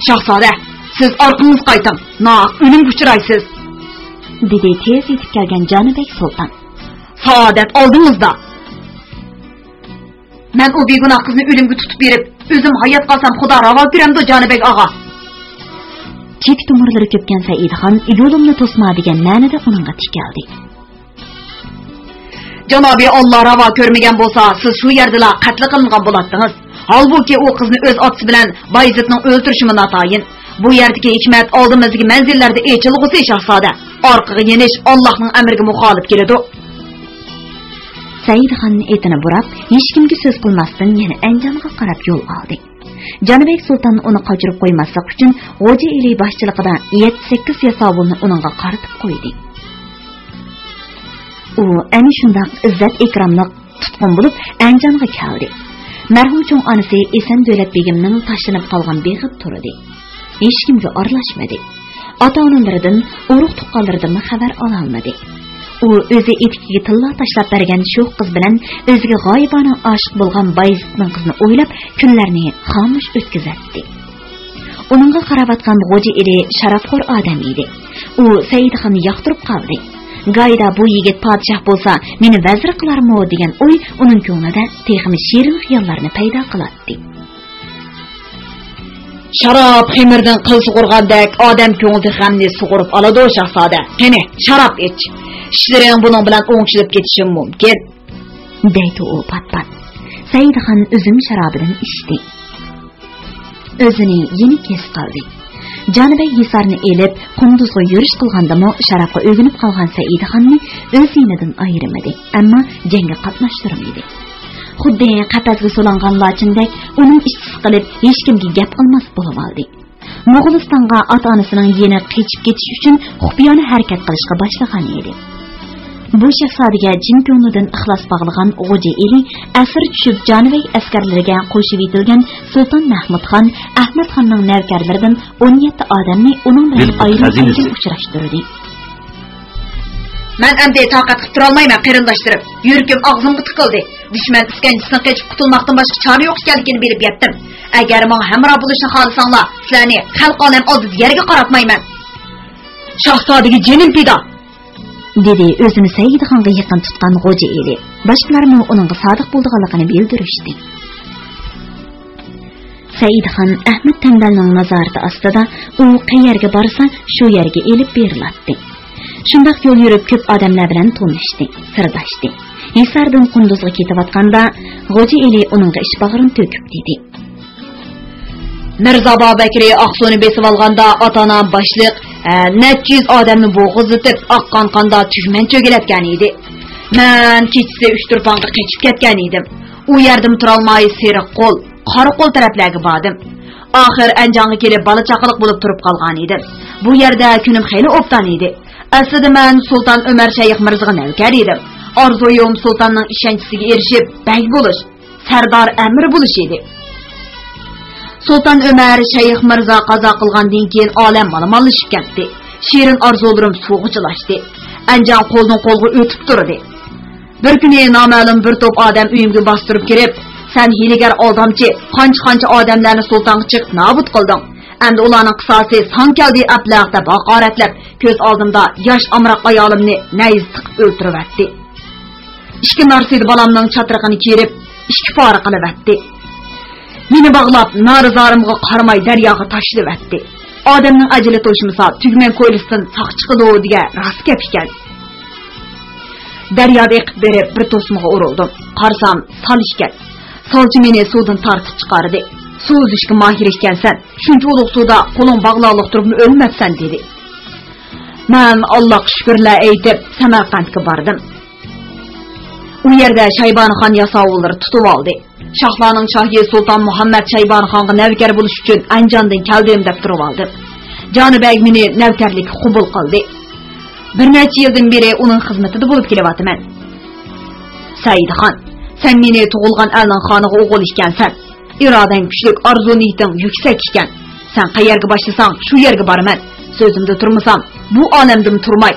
شاھزادە، سىز ئارقىڭىزغا قايتىڭ، ناھەق ئۆلۈمگە ئۇچرايسىز، دېدى تېز يېتىپ كەلگەن جانىبەگ سۇلتان. سائادەت ئالدىڭىزدا. مەن ئۇ بىگۇناھ قىزنى ئۆلۈمگە تۇتۇپ بېرىپ، ئۆزۈم ھايات قالسام خۇدا راۋا كۆرەمدۇ، جانىبەگ ئاغا؟ كېپە تومۇرلىرى كۆپكەن سەئىدخان يولۇمنى توسما دېگەن مەنىدە ئۇنىڭغا تىكەلدى. جانابى ئاللا راۋا كۆرمىگەن بولسا، سىز شۇ يەردىلا قەتل قىلىنغان بولاتتىڭىز. ھالبۇكى، ئۇ قىزنى ئۆز ئاتىسى بىلەن بايزىدنىڭ ئۆلتۈرۈشىمۇ ناتايىن. بۇ يەردىكى ھېكمەت ئالدىمىزدىكى مەنزىللەردە ئېچىلغۇسى، شاھزادە. ئارقىغا يېنىش ئاللاھنىڭ ئەمرىگە مۇخالىپ كېلىدۇ. سەئىدخان ئېتىنى بۇراپ، ھېچكىمگە سۆز قىلماستىن يەنە ئەنجانغا قاراپ يول ئالدى. جانىبەگ سۇلتان ئۇنى قاچۇرۇپ قويماسلىق ئۈچۈن، غوجا ئېلى باشچىلىقىدا يەتتە-سەككىز ياساۋۇلنى ئۇنىڭغا قارىتىپ قويدى. ئۇ ئەنە شۇنداق ئىززەت-ئىكراملىق تۇتقۇن بولۇپ ئەنجانغا كەلدى. مەرھۇم چوڭ ئانىسى ئېسەن دۆلەت بېگىمنىڭ تاشلىنىپ قالغان بېغىدا تۇردى. ھېچكىمگە ئارىلاشمىدى. ئاتا-ئانىلىرىدىن، ئۇرۇق-تۇغقانلىرىدىنمۇ خەۋەر ئالالمىدى. ئۇ ئۆزى ئېتىكىگە تىللا تاشلاپ بەرگەن شوخ قىز بىلەن ئۆزىگە غايىبانە ئاشىق بولغان بايزىتنىڭ قىزىنى ئويلاپ، كۈنلەرنى خامۇش ئۆتكۈزەتتى. ئۇنىڭغا قاراۋاتقان غوجا ئېلى شارابخور ئادەم ئىدى. ئۇ سەئىدخاننى ياقتۇرۇپ قالدى. گاھىدا بۇ يىگىت پادىشاھ بولسا، مېنى ۋەزىر قىلارمۇ دېگەن ئوي ئۇنىڭ كۆڭلىدە تېخىمۇ شېرىن خىياللارنى پەيدا قىلاتتى. شاراب خېمىردىن قىل سۇغۇرغاندەك ئادەم كۆڭلىدىكى غەمنى سۇغۇرۇپ ئالىدۇ، شاھزادە. قېنى، شاراب ئىچ. ئىشلىرىڭ بۇنىڭ بىلەن ئوڭشىلىپ كېتىشى مۇمكىن. دەيدۇ ئۇ پات-پات. سەئىدخان ئۈزۈم شارابىدىن ئىچتى. ئۆزىنى يېنىك ھېس قىلدى. جانىبەگ ھېسارنى ئېلىپ، قۇندۇزغا يۈرۈش قىلغاندىمۇ، شارابقا ئۆگىنىپ قالغان سەئىدخاننى ئۆز يېنىدىن ئايرىمىدى، ئەمما جەڭگە قاتناشتۇرمىدى. خۇددى قەپەسكە سولانغان لاچىندەك ئۇنىڭ ئىچى سىقىلىپ، ھېچكىمگە گەپ قىلماس بولۇۋالدى. موغۇلىستانغا ئاتا-ئانىسىنىڭ يېنىغا قېچىپ كېتىش ئۈچۈن خۇپىيانە ھەرىكەت قىلىشقا باشلىغان ئىدى. بۇ شاھزادىگە چىن كۆڭلىدىن ئىخلاس باغلىغان غوجا ئېلى ئەسىر چۈشۈپ، جانىبەگ ئەسكەرلىرىگە قوشۇۋېتىلگەن سۇلتان مەھمۇدخان، ئەھمەدخاننىڭ نەۋكەرلىرىدىن ئون يەتتە ئادەمنى ئۇنىڭ بىلەن ئايرىم-ئايرىم ئۇچراشتۇردى. مەن ئەمدى تاقەت قىلىپ تۇرالمايمەن، قېرىنداشلىرىم. يۈرىكىم ئاغزىمغا تىقىلدى. دۈشمەن ئىسكەنجىسىدىن قېچىپ قۇتۇلماقتىن باشقا چارە يوق ئىكەنلىكىنى بىلىپ يەتتىم. ئەگەر ماڭا ھەمراھ بولۇشنى خالىساڭلار، سىلەرنى خەلق ئالەم ئالدىدا يەرگە قاراتمايمەن. شاھزادىگە جېنىم پىدا! دېدى ئۆزىنى سەئىدخانغا يېقىن تۇتقان غوجا ئېلى. باشقىلارمۇ ئۇنىڭغا سادىق بولىدىغانلىقىنى بىلدۈرۈشتى. سەئىدخان ئەھمەد تەمبەلنىڭ نازارىتى ئاستىدا، ئۇ قەيەرگە بارسا، شۇ يەرگە ئېلىپ بېرىلاتتى. شۇنداق يول يۈرۈپ، كۆپ ئادەملەر بىلەن تونۇشتى، سىرداشتى. ھېساردىن قۇندۇزغا كېتىۋاتقاندا، غوجا ئېلى ئۇنىڭغا ئىچ باغرىنى تۆكۈپ دېدى: مىرزا بابەكرى ئاقسۇنى بېسىۋالغاندا، ئاتا-ئانام باشلىق، ئە، نەچچە يۈز ئادەمنى بوغۇزلىتىپ، ئاققان قاندا تۈگمەن چۆگىلەتكەن ئىدى. مەن كېچىسى ئۇچتۇرپانغا قېچىپ كەتكەن ئىدىم. ئۇ يەردىمۇ تۇرالماي، سېرىققول، قاراقول تەرەپلەرگە باردىم. ئاخىر ئەنجانغا كېلىپ، بالا-چاقىلىق بولۇپ تۇرۇپ قالغان ئىدىم. بۇ يەردە كۈنۈم خېلى ئوبدان ئىدى. ئەسلىدە مەن سۇلتان ئۆمەر شەيخ مىرزىغا نەۋكەر ئىدىم. ئارزۇيۇم سۇلتاننىڭ ئىشەنچىسىگە ئېرىشىپ، بەگ بولۇش، سەردار ئەمىر بولۇش ئىدى. سۇلتان ئۆمەر شەيخ مىرزا قازا قىلغاندىن كېيىن، ئالەم مالىمانلىشىپ كەتتى. شېرىن ئارزۇلىرىم سۇغا چىلاشتى. ئەنجان قولدىن قولغا ئۆتۈپ تۇردى. بىر كۈنى نامەلۇم بىر توپ ئادەم ئۆيۈمگە باستۇرۇپ كىرىپ، سەن ھىيلىگەر ئالدامچى، قانچە-قانچە ئادەملەرنى سۇلتانغا چېقىپ نابۇت قىلدىڭ. ئەمدى ئۇلارنىڭ قىساسى ساڭا كەلدى ئەبلەخ دەپ ھاقارەتلەپ، كۆز ئالدىمدا ياش ئامراق ئايالىمنى نەيزە تىقىپ ئۆلتۈرۈۋەتتى. ئىككى نارسىدە بالامنىڭ چاترىقىنى كىرىپ، ئىككى پارە قىلىۋەتتى. مېنى باغلاپ، نارە-زارىمغا قارىماي دەرياغا تاشلىۋەتتى. ئادەمنىڭ ئەجىلى توشمىسا، تۈگمەن كويلىسىدىن ساق چىقىدۇ دېگەن راست گەپ ئىكەن. دەريادا ئېقىپ بېرىپ، بىر توسمىغا ئۇرۇلدۇم. قارىسام، سال ئىكەن. سالچى مېنى سۇدىن تارتىپ چىقاردى. سۇ ئۈزۈشكە ماھىر ئىكەنسەن، شۇنچە ئۇلۇغ سۇدا قولۇڭ باغلاقلىق تۇرۇپمۇ ئۆلمەپسەن، دېدى. مەن ئاللاغا شۈكۈرلەر ئېيتىپ، سەمەرقەنتكە باردىم. ئۇ يەردە شەيبانىخان ياساۋۇللىرى تۇتۇۋالدى. شاھلارنىڭ شاھى سۇلتان مۇھەممەد شەيبانىخانغا نەۋكەر بولۇش ئۈچۈن ئەنجاندىن كەلدىم دەپ تۇرۇۋالدىم. جانىبەگ مېنى نەۋكەرلىككە قوبۇل قىلدى. بىر نەچچە يىلدىن بېرى ئۇنىڭ خىزمىتىدە بولۇپ كېلىۋاتىمەن. سەئىدخان، سەن مېنى تۇغۇلغان ئەلنىڭ خانىغا ئوغۇل ئىكەنسەن. ئىرادەڭ كۈچلۈك، ئارزۇ نىيىتىڭ يۈكسەك ئىكەن. سەن قەيەرگە باشلىساڭ، شۇ يەرگە بارىمەن. سۆزۈمدە تۇرمىسام، بۇ ئالەمدىمۇ تۇرماي.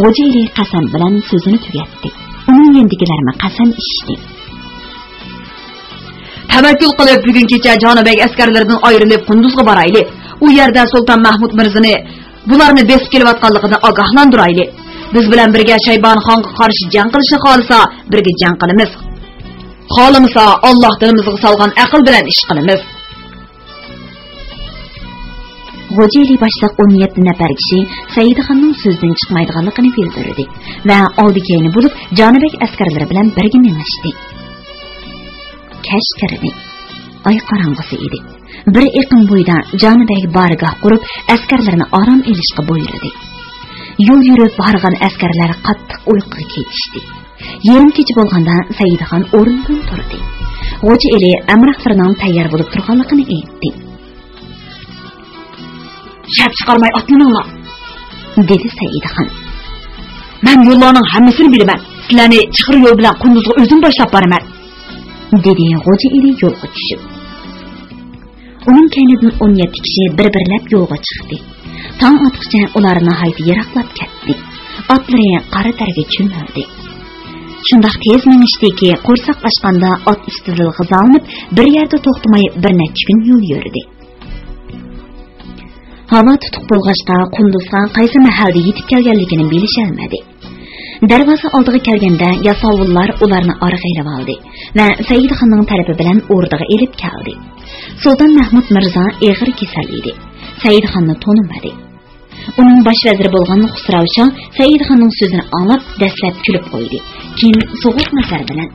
غوجا ئېلى قەسەم بىلەن سۆزىنى تۈگەتتى. ئۇنىڭ يېنىدىكىلەرمۇ قەسەم ئىچىشتى. تەۋەككۈل قىلىپ، بۈگۈن كېچە جانىبەگ ئەسكەرلىرىدىن ئايرىلىپ، قۇندۇزغا بارايلى. ئۇ يەردە سۇلتان مەھمۇد مىرزىنى، بۇلارنى بېسىپ كېلىۋاتقانلىقىنى ئاگاھلاندۇرايلى. بىز بىلەن بىرگە شەيبانىخانغا قارشى جەڭ قىلىشنى خالىسا، بىرگە جەڭ قىلىمىز. خالىمىسا، ئاللاھ دىلىمىزغا سالغان ئەقىل بىلەن ئىش قىلىمىز. غوجا ئېلى باشلىق ئون يەتتە نەپەر كىشى سەئىدخاننىڭ سۆزىدىن چىقمايدىغانلىقىنى بىلدۈردى ۋە ئالدى-كەينى بولۇپ، جانىبەگ ئەسكەرلىرى بىلەن بىرگە مېڭىشتى. كەچ كىردى. ئاي قاراڭغۇسى ئىدى. بىر ئېقىن بويىدا جانىبەگ بارگاھ قۇرۇپ، ئەسكەرلىرىنى ئارام ئېلىشقا بۇيرۇدى. يول يۈرۈپ ھارغان ئەسكەرلەر قاتتىق ئۇيقۇغا كېتىشتى. يېرىم كېچە بولغاندا سەئىدخان ئورنىدىن تۇردى. غوجا ئېلى ئەمراقلىرىنىڭ تەييار بولۇپ تۇرغانلىقىنى ئېيتتى. شەرت چىقارماي ئاتلىنىڭلار، دېدى سەئىدخان. مەن يوللارنىڭ ھەممىسىنى بىلىمەن. سىلەرنى چىغىر يول بىلەن قۇندۇزغا ئۆزۈم باشلاپ بارىمەن، دېدى غوجا ئېلى يولغا چۈشۈپ. ئۇنىڭ كەينىدىن ئون يەتتە كىشى بىر-بىرلەپ يولغا چىقتى. تاڭ ئاتقۇچە ئۇلار ناھايىتى يىراقلاپ كەتتى. ئاتلىرى قارا تەرگە چۆمۈلدى. شۇنداق تېز مېڭىشتىكى، قورساق ئاچقاندا ئات ئۈستىدىلا غىزالىنىپ، بىر يەردە توختىماي بىر نەچچە كۈن يول يۈردى. ھاۋا تۇتۇق بولغاچقا، قۇندۇزغا قايسى مەھەلدە يېتىپ كەلگەنلىكىنى بىلىشەلمىدى. دەرۋازا ئالدىغا كەلگەندە ياساۋۇللار ئۇلارنى ئارىغا ئېلىۋالدى ۋە سەئىدخاننىڭ تەرىپى بىلەن ئوردىغا ئېلىپ كەلدى. سۇلتان مەھمۇد مىرزا ئېغىر كېسەل ئىدى. سەئىدخاننى تونۇمىدى. ئۇنىڭ باش ۋەزىرى بولغان خۇسراۋ شاھ سەئىدخاننىڭ سۆزىنى ئاڭلاپ، دەسلەپ كۈلۈپ قويدى. كېيىن سوغۇق نەزەر بىلەن: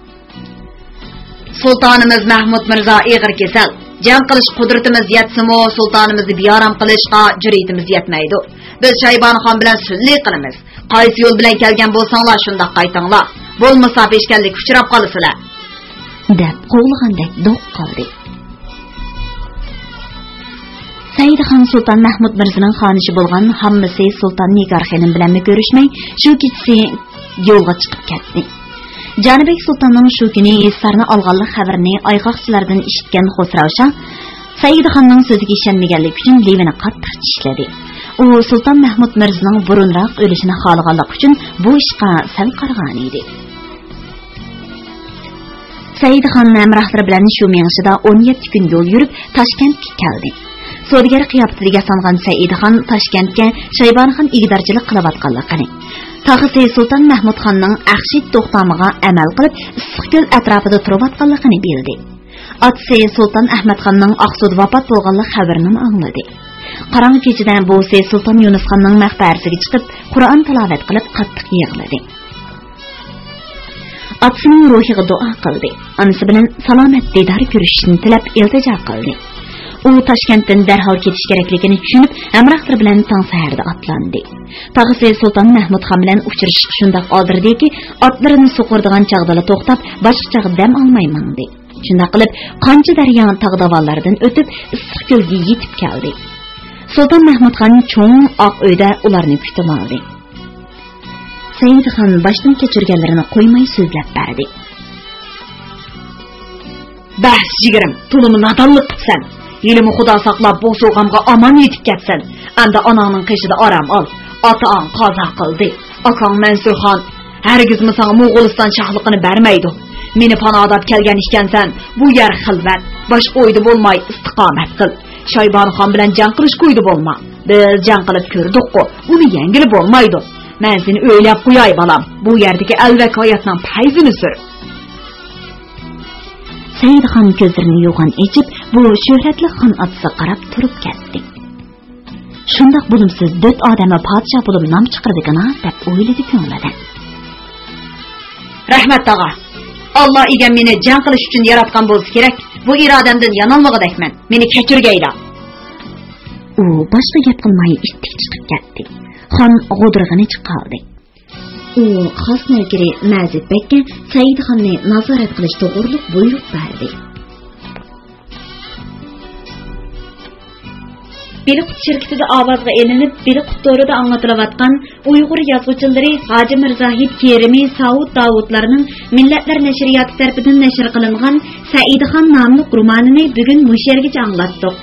سۇلتانىمىز مەھمۇد مىرزا ئېغىر كېسەل. جەڭ قىلىش قۇدرىتىمىز يەتسىمۇ، سۇلتانىمىزنى بىئارام قىلىشقا جۈرئىتىمىز يەتمەيدۇ. بىز شايبانى خان بىلەن سۈنئىي قىلىمىز. قايسى يول بىلەن كەلگەن بولساڭلار، شۇنداق قايتىڭلار. بولمىسا، پېشكەللىككە ئۇچراپ قالىسىلەر، دەپ قوغلىغاندەك دوق قالدى. سەئىدخان سۇلتان مەھمۇد مىرزىنىڭ خانىشى بولغان ھاممىسى سۇلتان نىگار خېنىم بىلەنمۇ كۆرۈشمەي، شۇ كېچىسى يولغا چىقىپ كەتتى. جانىبەگ سۇلتاننىڭ شۇ كۈنى ھىسارنى ئالغانلىق خەۋىرىنى ئايغاقچىلاردىن ئىشىتكەن خۇسراۋ شاھ سەئىدخاننىڭ سۆزىگە ئىشەنمىگەنلىكى ئۈچۈن لېۋىنى قاتتىق چىشلىدى. ئۇ سۇلتان مەھمۇد مىرزىنىڭ بۇرۇنراق ئۆلۈشىنى خالىغانلىقى ئۈچۈن بۇ ئىشقا سەل قارىغانىدى. سەئىدخان ھەمراھلىرى بىلەن شۇ مېڭىشىدا ئون يەتتە كۈن يول يۈرۈپ، تاشكەنتكە كەلدى. سودىگەر قىياپىتىدە ياسانغان سەئىدخان تاشكەنتكە شايبانىخان ئىگىدارچىلىق قىلىۋاتقانلىقىنى، تاغىسى سۇلتان مەھمۇدخاننىڭ ئەخشىت توختامىغا ئەمەل قىلىپ، ئىسسىقكۆل ئەتراپىدا تۇرۇۋاتقانلىقىنى بىلدى. ئاتىسى سۇلتان ئەھمەتخاننىڭ ئاقسۇدا ۋاپات بولغانلىق خەۋىرىنىمۇ ئاڭلىدى. قاراڭغۇ كېچىدە بوۋىسى سۇلتان يۇنۇسخاننىڭ مەقبەرىسىگە چىقىپ، قۇرئان تىلاۋەت قىلىپ، قاتتىق يىغلىدى. ئاتىسىنىڭ روھىغا دۇئا قىلدى. ئانىسى بىلەن سالامەت دىدار كۆرۈشۈشنى تىلەپ ئىلتىجا قىلدى. ئۇ تاشكەنتتىن دەرھال كېتىش كېرەكلىكىنى چۈشىنىپ، ھەمراھلىرى بىلەن تاڭ سەھەردە ئاتلاندى. تاغىسى سۇلتان مەھمۇد خان بىلەن ئۇچرىشىشقا شۇنداق ئالدىرىدىكى، ئاتلىرىنى سوقۇرىدىغان چاغدىلا توختاپ، باشقا چاغدا دەم ئالماي ماڭدى. شۇنداق قىلىپ، قانچە دەريا، تاغ داۋانلاردىن ئۆتۈپ، ئىسسىق كۆلگە يېتىپ كەلدى. سۇلتان مەھمۇد خان چوڭ ئاق ئۆيدە ئۇلارنى كۈتۈۋالدى. سەئىدخان باشتىن كەچۈرگەنلىرىنى قويماي سۆزلەپ بەردى. بەس، جىگىرىم، تولىمۇ نادانلىق قىپسەن. ھېلىمۇ خۇدا ساقلاپ، بوسۇغامغا ئامان يېتىپ كەتسەن. ئەمدى ئاناڭنىڭ قېشىدا ئارام ئال. ئاتاڭ قازا قىلدى. ئاكاڭ مەنسۇرخان ھەرگىزمۇ ساڭا موغۇلىستان شاھلىقىنى بەرمەيدۇ. مېنى پاناھلاپ كەلگەن ئىكەنسەن، بۇ يەر خىلۋەت. باشقا ئويدا بولماي ئىستىقامەت قىل. شايبانىخان بىلەن جەڭ قىلىشقا ئويدا بولما. بىز جەڭ قىلىپ كۆردۇققۇ، ئۇنى يەڭگىلى بولمايدۇ. مەن سېنى ئۆيلەپ قوياي، بالام. بۇ يەردىكى ئەلۋەك ھاياتنىڭ پەيزىنى سۈر. سەئىدخان كۆزلىرىنى يوغان ئېچىپ، بۇ شۆھرەتلىك خان ئاتىسىغا قاراپ تۇرۇپ كەتتى. شۇنداق بولۇمسىز دۆت ئادەممۇ پادىشاھ بولۇپ نام چىقىرىدىكىنا، دەپ ئويلىدى كۆڭلىدە. رەھمەت، تاغا. ئاللا ئىگەم مېنى جەڭ قىلىش ئۈچۈن ياراتقان بولسا كېرەك، بۇ ئىرادەمدىن يانالمىغۇدەكمەن. مېنى كەچۈرگەيلا. ئۇ باشقا گەپ قىلماي ئىتتىك چىقىپ كەتتى. خان غودۇرىغىنى چىقالدى. ئۇ خاس نەۋكىرى مەزىت بەگكە سەئىدخاننى نازارەت قىلىش توغرۇلۇق بۇيرۇق بەردى. بېلىققۇت شىركىتىدە ئاۋازغا ئېلىنىپ، بېلىققۇت تورىدا ئاڭلىتىلىۋاتقان ئۇيغۇر يازغۇچىلىرى ھاجى مىرزاھىت كېرىمى، ساۋۇت داۋۇتلارنىڭ مىللەتلەر نەشرىياتى تەرىپىدىن نەشر قىلىنغان سەئىدخان ناملىق رومانىنى بۈگۈن مۇشۇ يەرگىچە ئاڭلاتتۇق.